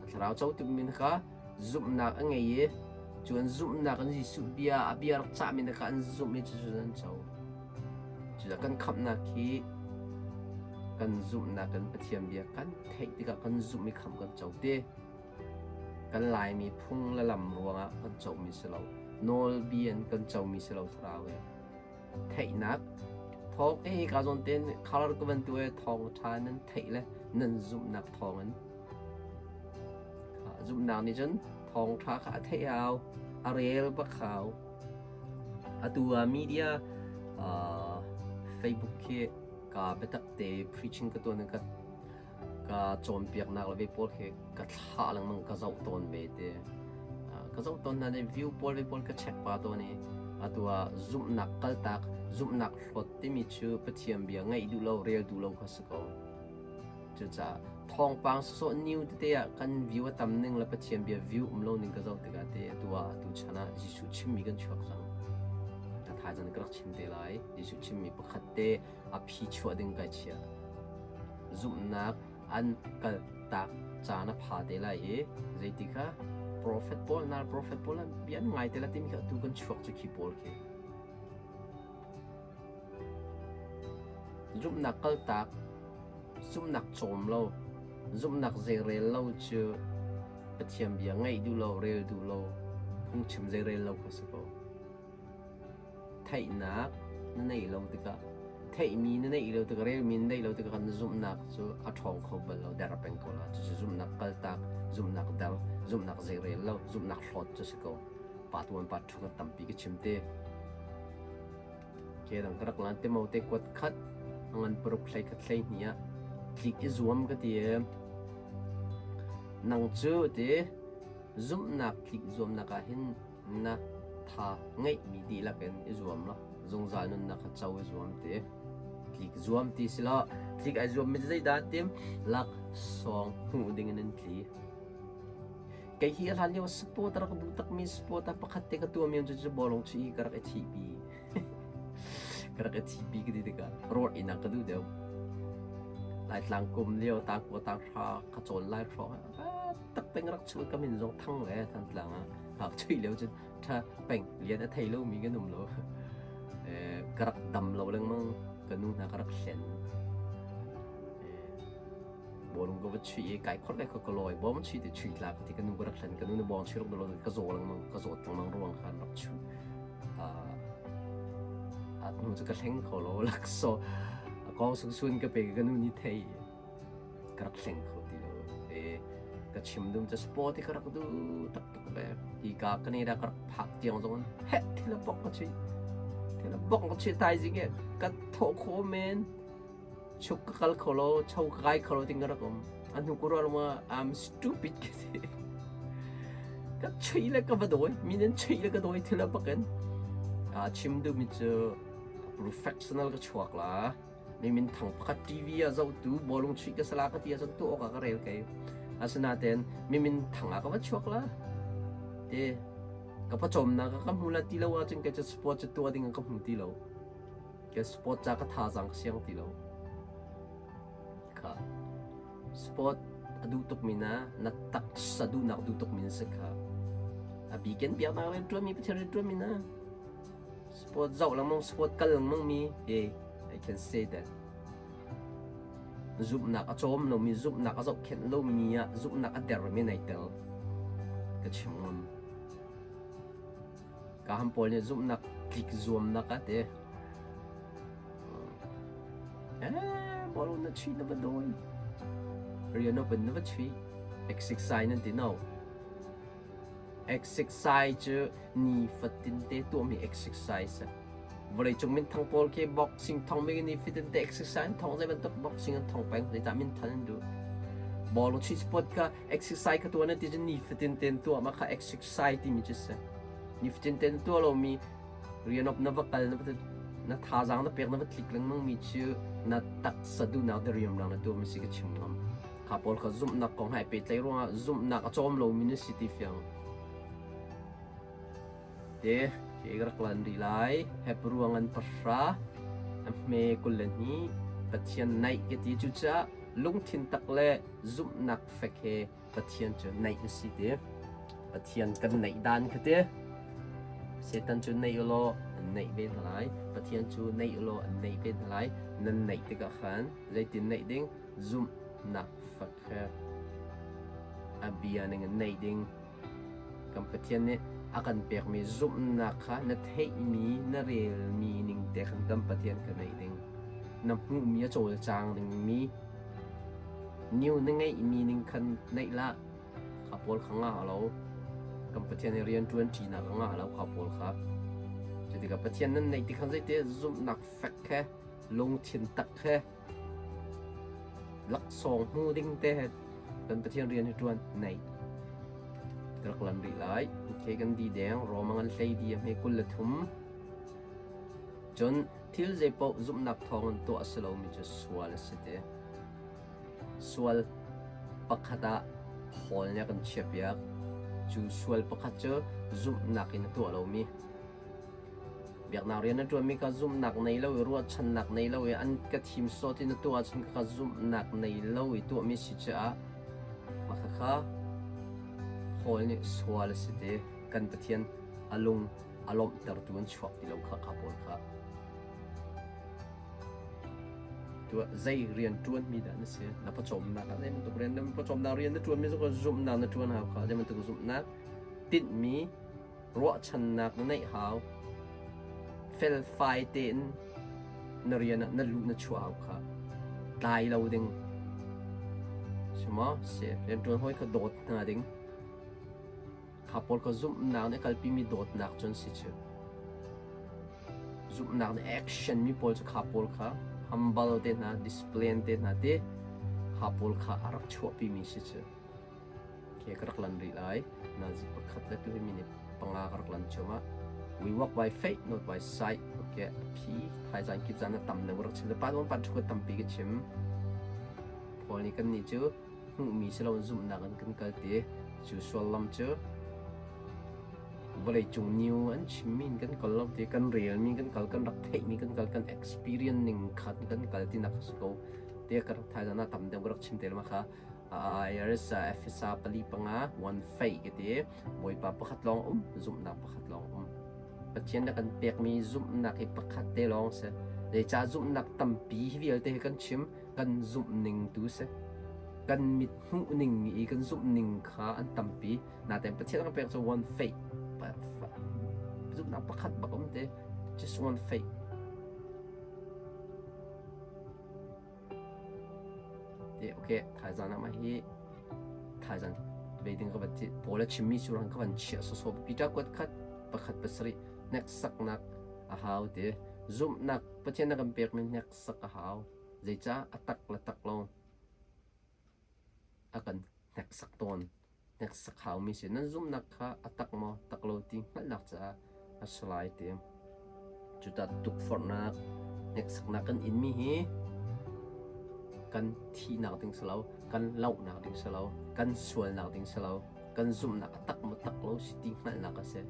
Thlarau co timi kha zumhnak a ngei i cu an zumhnak in Jesuh bia a bia rak cahmi kha an zumh i cucu an co. Cucaah kan khamhnak hi kan zumhnak in Pathian bia kan theih tikah kan zumh i khamh kan co ti. Kan Laimi phung le lam ruangah kan comi si lo. Nawlbia in kan comi si lo thlarau hi. Theihnak thawng eh ka zawn ten color ka van tu e thawng ṭha nan theih le nan zumhnak thawng in zumhnak nih cun thawngṭha kha a theih hau a rel bak hau atu ah media uh, Facebook khi ka biatak te preaching ka tuan ka ka cawnpiaknak le ve pawl khi ka thlah lengmang ka zoh tawn ve te ka zoh tawn hna view pawl ve pawl ka check pa tawn i atu ah zumhnak kaltak zumhnak hlawt timi cu Pathian bia ngaih duh lo rel duh lo kha si ko Cucaah thawngpang sawsawh new tete ah kan view a tam ning le Pathian bia view um lo ning ka zoh tikah te atu ah atu chan ah Jesuh chimmi kan chuak cang. A thaizang ka rak chim te lai. Jesuh chimmi pakhat te a phi chuah ding kai chia. Zumhnak an kal tak caan a pha te lai i zeiti kha prophet pawl nal prophet pawl an bia an ngai te la timi kha atu kan chuak cu khi pawl khi. Zumhnak kaltak, zumhnak cawm lo, zumhnak zeirel lo cu Pathian bia ngaih duh lo, rel duh lo, phungchim zeirel lo kha si ko. Theihnak na neih lo tikah, theihmi na neih lo tikah, relmi na neih lo tikah kan zumhnak cu a ṭhawng kho bal lo, der peng ko la. Cucu zumhnak kaltak, zumhnak der, zumhnak zeirel lo, zumhnak hlawt cu si ko. Pa tuan pa ṭhu kan tampi ka chim te. Kedang ka rak lan Timote kuat khat a ngan paruk hlei khat hlei hnih ah tlik i zuam ka ti i nang cu ti zumhnak tlik zuamnak ah hin na tha ngeihmi dihlak in i zuam law zungzal nunnak kha co i zuam ti tlik zuam ti si lo tlik ai zuam mi zeidah tim laksawng hmuh ding in an tli Kei hi a hlan lio sport a rak duh takmi sport ah pakhat te ka tuahmi cu cu bawlung chuih hi ka rak i thihpi. ka rak i thihpi ka ti tikah rawt inn ah ka duh deuh. Laitlang kum lio tangkua tanghra ka cawn lai hrawng ah tak peng rak chuih ka min zong thang le Thantlang ah hak chuih lio cun tha peng lian a thei lomi kan um lo. ka rak dam lo lengmang ka nu hna ka rak hlen. Bawlung ka va chuih i kai khor kai khor ka lawi bawm chuih ti chuih tla ka ti ka nu ka rak hlen ka nu na bawng chuih rak dolo ka zaw lengmang ka zawt lengmang ruang khan rak chuh a hnu cu ka hleng kho lo lakso a kong sung sun ka pe ka nu ni thei ka rak hleng kho ti lo e Ka chim dum cu sport hi ka rak duh taktak ve. Hi ka Canada ka rak phak tiang zong in heh thil a bok ka chui. Thil a bok ka chui thaizing he ka thawh kho men. Chuk ka kal kho lo, cho ka kai kho lo ting ka rak um. A hnu ku ruah ma I'm stupid ka ti. Ka chui le ka va dawi. Mi nan chui le ka dawi thil a bakin. A chim duhmi cu professional ka chuak la. Mi min thang pakhat TV ah zohtu bawlung chuih ka sala ka ti ahcun tuah awk ah ka rel kei. Asinain mi min thang ah ka va chuak la. Te ka pawcawmnak ka hmu la ti lo ahcun kei cu sport cu tuah ding ka hmu ti lo. Ke sport ca ka thazaang ka siang ti lo. Kha sport a duh tukmi na na taksa duhnak duh tukmi na si kha. A bikin biaknak rian ṭuanmi Pathian rian ṭuanmi na Sport zoh lengmang, sport kal lengmang mi, hey, I can say that. Zumhnak a cawm lomi, zumhnak a zohkhenh lomi ah zumhnak a dermi nai tel. Ka chim ngam. Ka ham pawl nih zumhnak tlik zuamnak a te. Eh, bawlung na chui na va dawi. Rian open na va chui. Exercise nan ti no. Exercise cu nifatin te tuahmi exercise a si. Vawleicung minthang pawl khi boxing thongmi nifatin te exercise an thong zei bantuk boxing an thong peng zeicah minthan an duh. Bawlung chuih sport kha exercise kha tuah na ti cun nifatin tein tuah mah kha exercise timi cu si. Nifatin tein tuah lomi rian op na va kal na va na thazaang na pek na va tlik lengmang mi cu na taksa duhnak diriamnak na tuahmi si ka chim ngam. Kha pawl kha zumhnak kong he pehtlaih ruangah zumhnak a cawm lomi na si ti fiang. Te ke ka rak lan rih lai. Hebru ngan pahra a hme 22 Pathian naih ka ti cucaah lungthin tak le zumhnak fek he Pathian cu naih na si ti. Pathian kan naih dan kha ti. Satan cu naih ulaw an naih ve hna lai. Pathian cu naih ulaw an naih ve hna lai. Nan naih tikah khan zeitin naih ding? Zumhnak fek he a bia ning in neih ding. Kan Pathian nih a kan pekmi zumhnak kha na theihmi, na relmi ning te khan kan Pathian kha neih ding. Na hmuhmi a cawlcang dingmi, new na ngeihmi ning khan neih lah. Kha pawl kha ngah lo. Kan Pathian nih rian ṭuan ṭinak a ngah lo kha pawl kha. Cutikah Pathian nan neih ti khan zeite zumhnak fek he lungthin tak he Laksawng hmu ding te he kan Pathian rian hi ṭuan nei. Ka rak lan rih lai. Okay, kan di deng. Roma ngan hlei di a hme 23. Cun thil zeipaoh zumhnak thawng in tuah a si lomi cu sual a si te. Sual pakhat ah Paul nih a kan chiahpiak. Cu sual pakhat cu zumhnak in a tuah lomi. Biaknak rian na ṭuanmi kha zumhnak nei lo i ruahchannak nei lo i an ka thim sawh ti na tuah ahcun khakha zumhnak nei lo i tuahmi si caah mah khakha Paul nih sual a si ti kan Pathian a lung a lawmhtertu an chuak ti lo kha kha pawl kha tuah zei rian ṭuanmi dah na si na pawcawmnak ah zei bantuk rian na pawcawmnak rian na ṭuanmi cu zumhnak na ṭuan hau kha zei bantuk zumhnak tinhmi ruahchannak na neih hau. Felfai tein na rian ah na luh na chuah hau kha. Tlai lo ding. Si maw? Si. Rianṭuan hawi kha dawt hna ding. Kha pawl kha zumhnak nih a kalpimi dawtnak cun si cu. Zumhnak nih action mi pawl cu kha pawl kha humble te hna, discipline te hna te kha pawl kha a rak chuahpimi si cu. Ke ka rak lan rih lai. Nazi pakhat le tu hi minute panga ka rak lan cuahmah. We walk by faith, not by sight. Okay, phi thaizang kip zan na tam deuh rak chim. Pa pan thu tampi ka chim. Paul nih kan nih cu hmuhmi si lo zumhnak in kan kal ti. Cu suallam cu vawlei cung new an chimmi in kan kal lo ti kan relmi kan kal kan rak theihmi kan kal kan experience ning khan kan kal ti nak si ko te ka rak thaizang na tam deuh rak chim te ma kha IRS Efesa pali panga one faith ka ti. Bawipa pakhat lawng um, zumhnak pakhat lawng um. Pathian na kan pekmi zumhnak hi pakhat te lawng si. Zeicah zumhnak tampi hi vialte hi kan chim, kan zumh ning tu si. Kan mit hmuh ning i kan zumh ning kha an tampi. Natein Pathian kan pek cu one faith. Zumhnak pakhat bak um te. Just one faith. Te okay, thaizan ah mah hi thaizan. Ve ding ka van ti Paul a chimmi cu rang ka van chiah sawsawh. Peter kuat khat pakhat pasarih hneksaknak a hau ti. Zumhnak Pathian na kan pekmi hneksak a hau. Zeicah a tak le tak lo a kan hneksak tawn. Hneksak haumi si. Nan zumhnak kha a tak maw tak lo ti hngalhnak caah a si lai ti. Cuta tukforhnak, hneksaknak kan inmi hi kan thihnak ding si lo, kan lohnak ding si lo, kan sualnak ding si lo, kan zumhnak a tak maw tak lo si ti hngalhnak a si.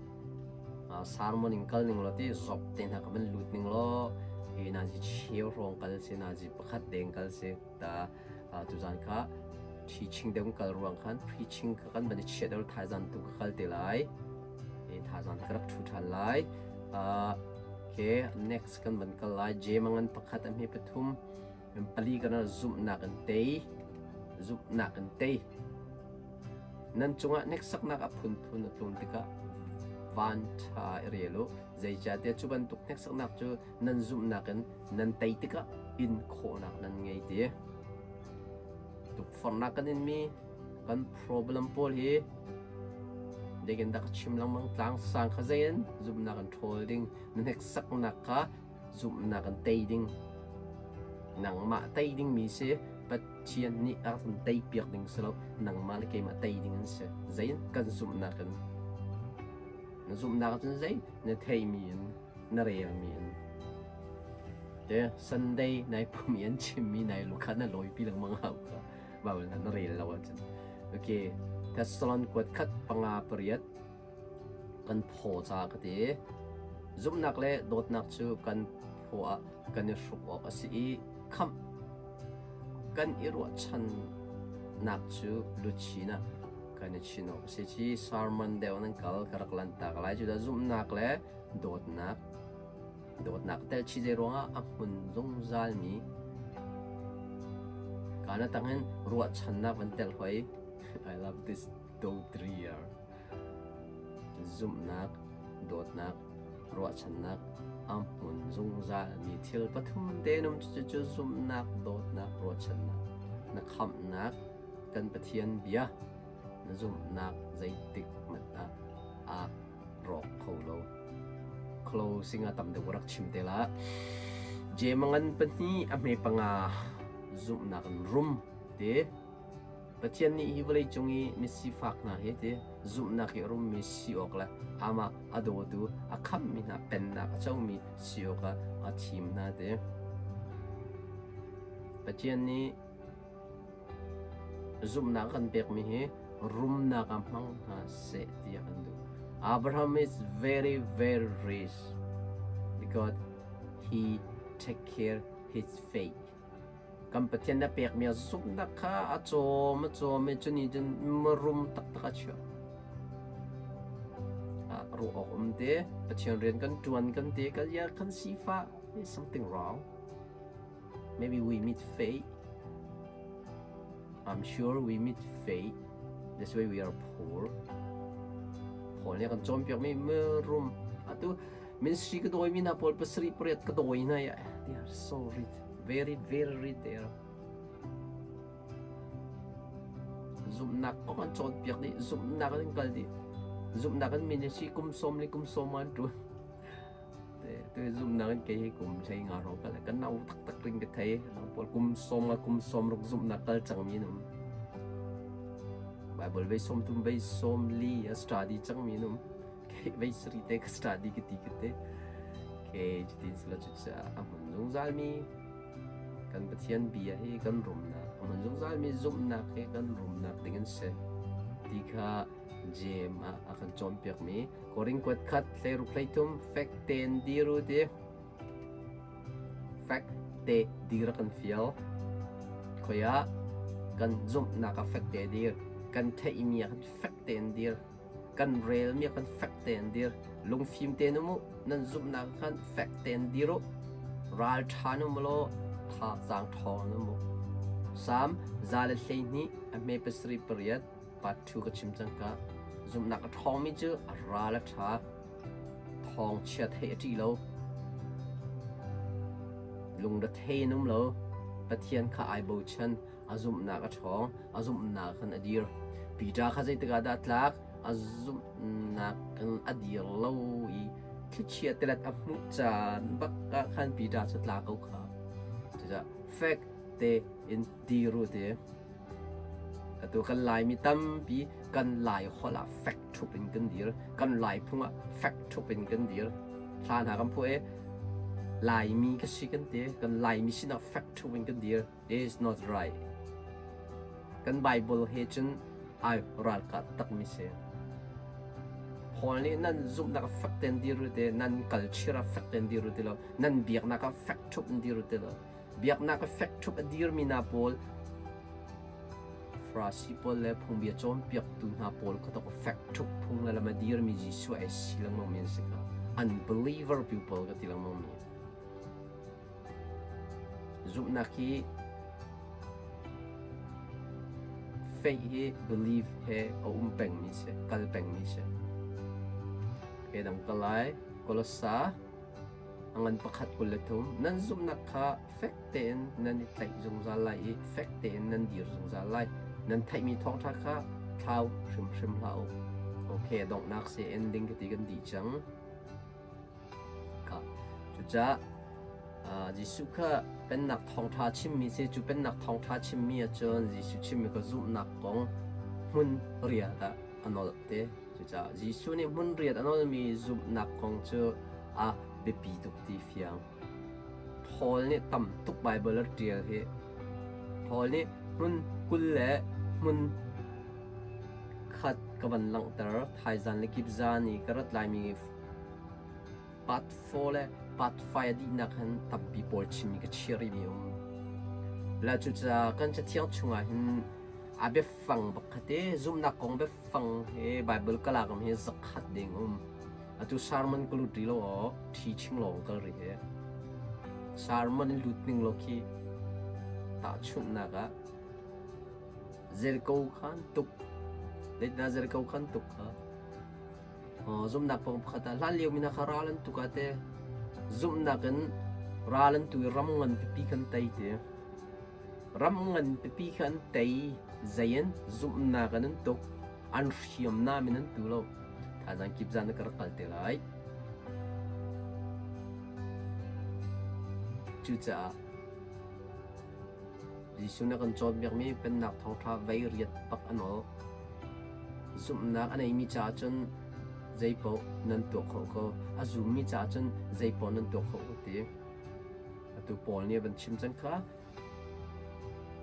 Sermon in kal ning law ti zop te hna ka van lut ning law hi nazi cheu hrawng kal si nazi pakhat deng kal si ta tuzan kha teaching deuh kal ruang khan preaching kha kan van i chiah deuh thaizan tu ka kal te lai i thaizan ka rak thu than lai. Okay, next kan van kal lai. Jemangan pakhat a hme pathum pali kan zumhnak in tei zumhnak in tei nan cungah hneksaknak a phunphun a tlun tikah van ṭha i rel u zeicahtiah cu bantuk hneksaknak cu nan zumhnak in nan tei tikah in khawhnak nan ngei ti tukforhnak kan inmi kan problem pawl hi zeitin dah ka chim lengmang tlang sang kha zei in zumhnak in ṭhawl ding na hneksaknak kha zumhnak in tei ding nangmah tei ding mi si Pathian nih a kan tei piak ding si lo nangmah le keimah tei ding an si zei in kan zumhnak in na zumhnak cun zei na theimi in na relmi in te Sunday nai pum i an chimmi nai lukha na lawipi lengmang hau kha Bible na na rel lo ahcun okay Thessalon kuat khat panga pariat kan phaw ca ka ti zumhnak le dawtnak cu kan phaw ah kan i hruk awk a si i khamh kan i ruahchannak cu luchin ah kan i chin awk a si ci sermon deuh nan kal ka rak lantak lai cu dah zumhnak le dawtnak Dawtnak tel chih zei ruangah a hmun zungzalmi kana tangin ruahchannak van tel hoi. I love this dotria. Zumhnak, dawtnak, ruahchannak a hmun zungzalmi thil pathum te num cu cu zumhnak, dawtnak, ruahchannak. Na khamhnak kan Pathian bia na zumhnak zeitik hmanh ah a rawk kho lo. Closing ah tam deuh rak chim te la. Jemangan pahnih a hme panga zumhnak in rum te Pathian nih hi vawlei cung i misifak hna hi te zumhnak i a rummi si awk le amah a dawtu a khamhmi hna pennak a comi si awkah a thim hna te. Pathian nih Zumhnak kan pekmi hi rumnak ah hmang hna seh tiah kan duh. Abraham is very very rich because he take care his faith. Kan Pathian na pekmi a zumhnak kha a cawm a cawm i cuni cun rum taktak a chuah. Ruah awk um te Pathian rian kan tuan kan te kan ya kan sifa is something wrong. Maybe we meet fate. I'm sure we meet fate. That's why we are poor. Paul nih kan cawnpiakmi mirum atu ministry ka dawimi hna pawl pasarih pariat ka dawi hna ya they are so rich very very rich they are zumhnak kong an cawnpiak dih zumhnak an kal dih zumhnak an ministry kum sawm le kum sawm an ṭuan Tu zumhnak in kei hi kum hlei nga hrawng kal kan nau taktak ring ka thei pawl kum sawm nga kum sawm ruk zumhnak kal cangmi an um Bible vei sawm tum vei sawm li a study cangmi an um kei vei sari te ka study ka ti ka te ke cutin sila cucaah a hmun zungzal mi kan Pathian bia hi kan rumnak a hmun zungzal mi zumhnak hi kan rumnak ding an si ti kha Jeim ah a kan cawnpiakmi Korin kuat khat hleiruk hleithum fek tein dir u ti. Fek te dir a kan fial. Khoi ah kan zumhnak ah fek te dir. Kan theihmi ah kan fek tein dir. Kan relmi ah kan fek tein dir. Lungfim tein um u. Nan zumhnak khan fek tein dir u. Ral ṭha um law thazaang ṭhawng um u. Salm 112 a hme pasarih pariat Part 2 ka chim cang ka. Zumhnak a ṭhawngmi cu a ral a ṭha. Thawngchia theih a ṭih lo. Lungrethei in um lo. Pathian kha ai bochan. A zumhnak a ṭhawng. A zumhnak khan a dir. Peter kha zeitikah dah tlak? A zumhnak in a dir lo i thlichia tilet a hmuh caan bak ah khan Peter cu tla ko kha. Cucaah fek tein dir u ti. Atu kan Laimi tampi kan Lai holh ah fek ṭhup in kan dir. Kan Lai phung ah fek ṭhup in kan dir. Hla hna kan phuah i Laimi ka si kan ti. Kan Laimi sinah fek ṭhup in kan dir. Is not right. Kan Bible he cun ai ralkah takmi si. Paul nih nan zumhnak ah fek tein dir u ti, nan culture ah fek tein dir u ti lo, nan biaknak ah fek ṭhup in dir u ti lo. Biaknak ah fek ṭhup a dirmi hna pawl Farasi pawl le phungbia cawnpiaktu hna pawl kha tok fek ṭhup phung le lam a dirmi Jesuh ai si lengmang mi an si kha. Unbeliever people ka ti lengmang mi. Zumhnak hi faith hi belief he a um pengmi si, kal pengmi si. Okay, dang ka lai. Kolosa a ngan pakhat 23 nan zumhnak kha fek tein nan i tlaih zungzal lai i fek tein nan dir zungzal lai. Nan theihmi thawngṭha kha thlau hrimhrim hlah u. Okay, donghnak si ending ka ti kan dih cang. Cucaah Jesuh kha Pennak thawngṭha chimmi si. Cu Pennak thawngṭha chimmi ahcun Jesuh chimmi kha zumhnak kong hmun riat ah a nolh te. Cucaah Jesuh nih hmun riat a nolmi zumhnak kong cu a biapi tuk ti fiang. Paul nih tam tuk Baibal a ṭial hi. Paul nih hmun 20 le hmun khat ka van langhter. Thaizan le kipzan i ka rat laimi Part 4 le part 5 a dihnak hin tampi pawl chimmi ka chia rihmi a um. Le cucaah kan cathiang chungah hin a biafang pakhat i zumhnak kong biafang hi Bible ka lakam hi zakhat ding um. Atu sermon ka lut rih lo aw, teaching lawng kal rih hi. Sermon in lut ning lo khi tahchunhnak ah Jericho khan tuk, Zeitindah Jericho khan tuk kha Zumhnak kong pakhat ah hlanlio mi hna kha ral an tuk ah teh zumhnak in ral an tu i ram ngan pipi kha an tei ti. Ram ngan pipi kha an tei zei in zumhnak in an tuk an hriamnam in an tu lo. Thazaang kip zan na ka rak kal te lai. Cucaah Jesuh nih a kan cawnpiakmi Pennak thawngṭha vei riat bak a nawl. Zumhnak a neimi caah cun zeipaoh nan tuah khawh ko. A zummi caah cun zeipaoh nan tuah khawh ko ti. Atu Paul nih a van chim cang kha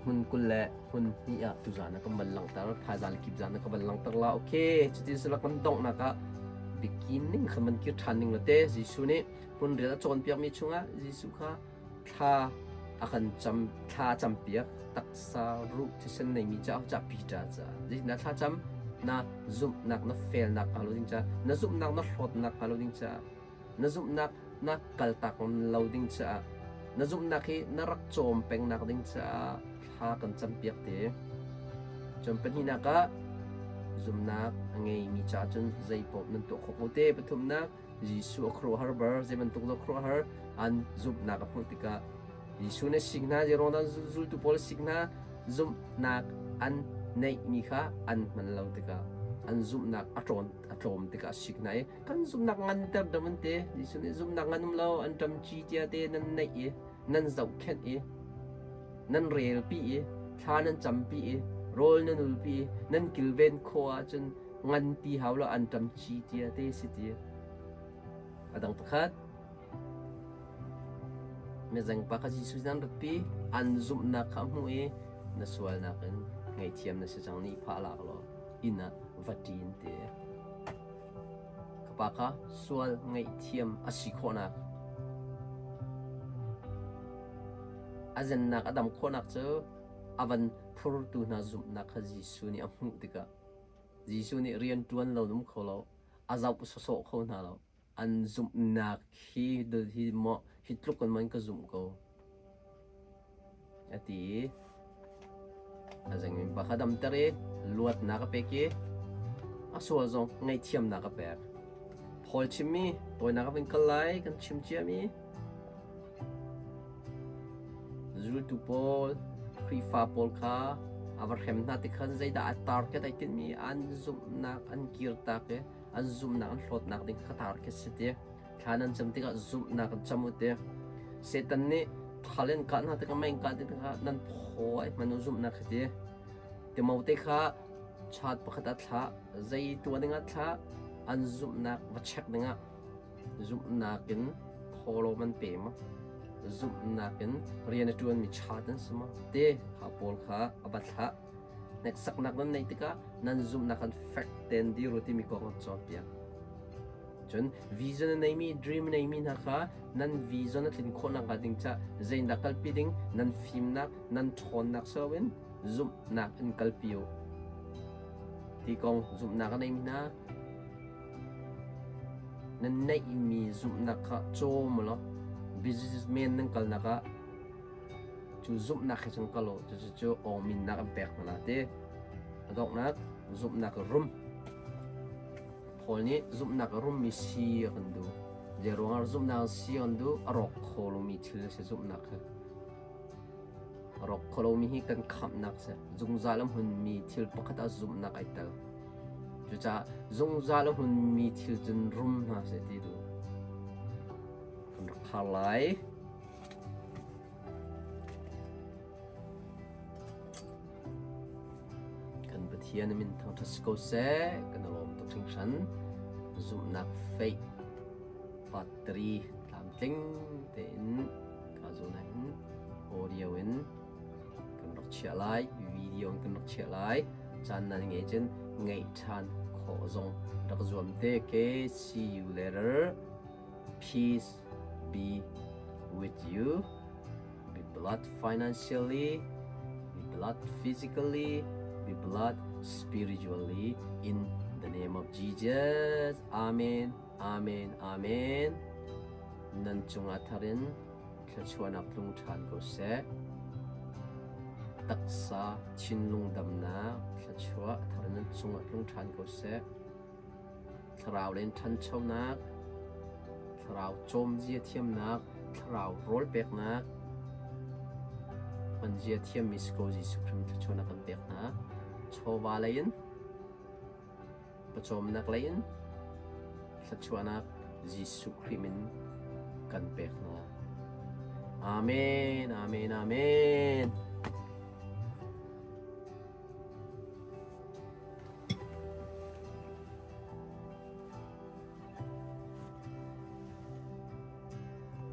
hmun 20 le hmun hnih ah tuzaan ah kan van langhter, thaizaan le kipzaan ah ka van langhter la. Okay, cutin sila kan donghnak ah beginning kha man kir ṭhan ning la te Jesuh nih hmun riat a cawnpiakmi chungah Jesuh kha thla a kan cam thla campiak taksa ruh thisen neimi caah ca Peter ca zeitindah thla cam na zumhnak na felnak hnga lo ding ca na zumhnak na hlawtnak hnga lo ding ca na zumhnak na kaltak lo ding caah na zumhnak hi na rak cawm pengnak ding caah thla kan campiak te cun pahnihnak ah zumhnak a ngeimi caah cun zeipaoh nan tuah khawh ko te pathumnak Jesuh a khuaruahhar bar zei bantuk dah khuaruahhar an zumhnak a hmuh tikah Jesuh nih sik hna zei ruang dah zultu pawl sik hna zumhnak an neihmi kha an hman lo tikah an zumhnak a ṭawn a tlawm tikah sik hna i kan zumhnak nganter dam an ti Jesuh nih zumhnak ngan um lo an ṭam ci tia te nan neih i nan zohkhenh i nan relpi i thla nan campi i rawl nan ulpi i nan kilven khawh ahcun ngan ti hau lo an ṭam ci tia te si ti. A dang pakhat mizengpa kha Jesuh nan ratpi an zumhnak kha a hmuh i na sualnak in ngaihthiam na si cang nih phah lak law inn ah va ṭin ti. Ka pa kha sual ngaihthiam a si khawhnak a zennak a dam khawhnak cu a van phurtu hna zumhnak kha Jesuh nih a hmuh tikah Jesuh nih rian ṭuan lo um kho lo, a zoh sawsawh kho hna lo. An zumhnak hi hi maw hi tluk in man ka zumh ko. A ti i a zengmi pa kha damter i luatnak a pek i a sual zong ngaihthiamnak a pek. Paul chimmi tawinak a vun kal lai kan chim ciami Zultu pawl, Khrihfa pawl kha A va hrem hna ti khan zeidah a target ai tinhmi an zumhnak an kirtak i an zumhnak an hlawtnak ding kha target si ti. Thla nan cam tikah zumhnak in cam u ti. Satan nih thal in kah hna tikah mei in kah tikah nan phaw ai hman u zumhnak khi ti. Timote kha chat pakhat ah thlah, zei tuah dingah thlah, an zumhnak va check dingah zumhnak in thawlawm an pe maw? Zumhnak in rian a ṭuanmi chat an si maw? Te kha pawl kha a va thlah. Hneksaknak nan neih tikah nan zumhnak an fek tein dir u timi kong an cawnpiak. Cun vision a neimi, dream a neimi hna kha nan vision a tlin khawh nakhnga ding caah zeidah kalpi ding nan fimnak, nan ṭhawnnak si loin zumhnak in kalpi u. Ti kong zumhnak a neimi hna nan neihmi zumhnak kha cawm u law businessman nan kalnak ah cu zumhnak he cun kal u. Cucu cu awngminnak an pek hna la ti. A donghnak zumhnak rum. Paul nih zumhnak a rummi si a kan duh. Zeiruangah zumhnak si a kan duh? A rawk kho lomi thil a si zumhnak hi. A rawk kho lomi hi kan khamhnak si. Zungzal a hmunmi thil pakhat ah zumhnak ai tel. Cucaah zungzal a hmunmi thil cun rum hna seh ti duh. Kan rak khar lai. Kan Pathian a min thangṭhat si ko seh, kan i lawm tuk hringhran. Zumhnak faith part 3 tlamtling tein ka zawn ah hin audio in kan rak chiah lai, video in kan rak chiah lai. Caan nan ngeih cun ngaih ṭhan khawh zong rak zuam te. Okay, see you later. Peace be with you. Be blessed financially, be blessed physically, be blessed spiritually in the name of Jesus. Amen. Amen. Amen. Nan cungah tharin thluachuahnak tlung ṭhan ko seh. Taksa thinlung damnak thluachuah thar nan cungah tlung ṭhan ko seh. Thlarau len ṭhanchonak, thlarau cawmzia thiamnak, thlarau rawl peknak, hmanzia thiammi si ko Jesuh Khrih thluachuahnak kan pek hna. Chawva lei in, pawcawmnak lei in, thluachuahnak Jesuh Khrih min kan pek hna. Amen, amen, amen.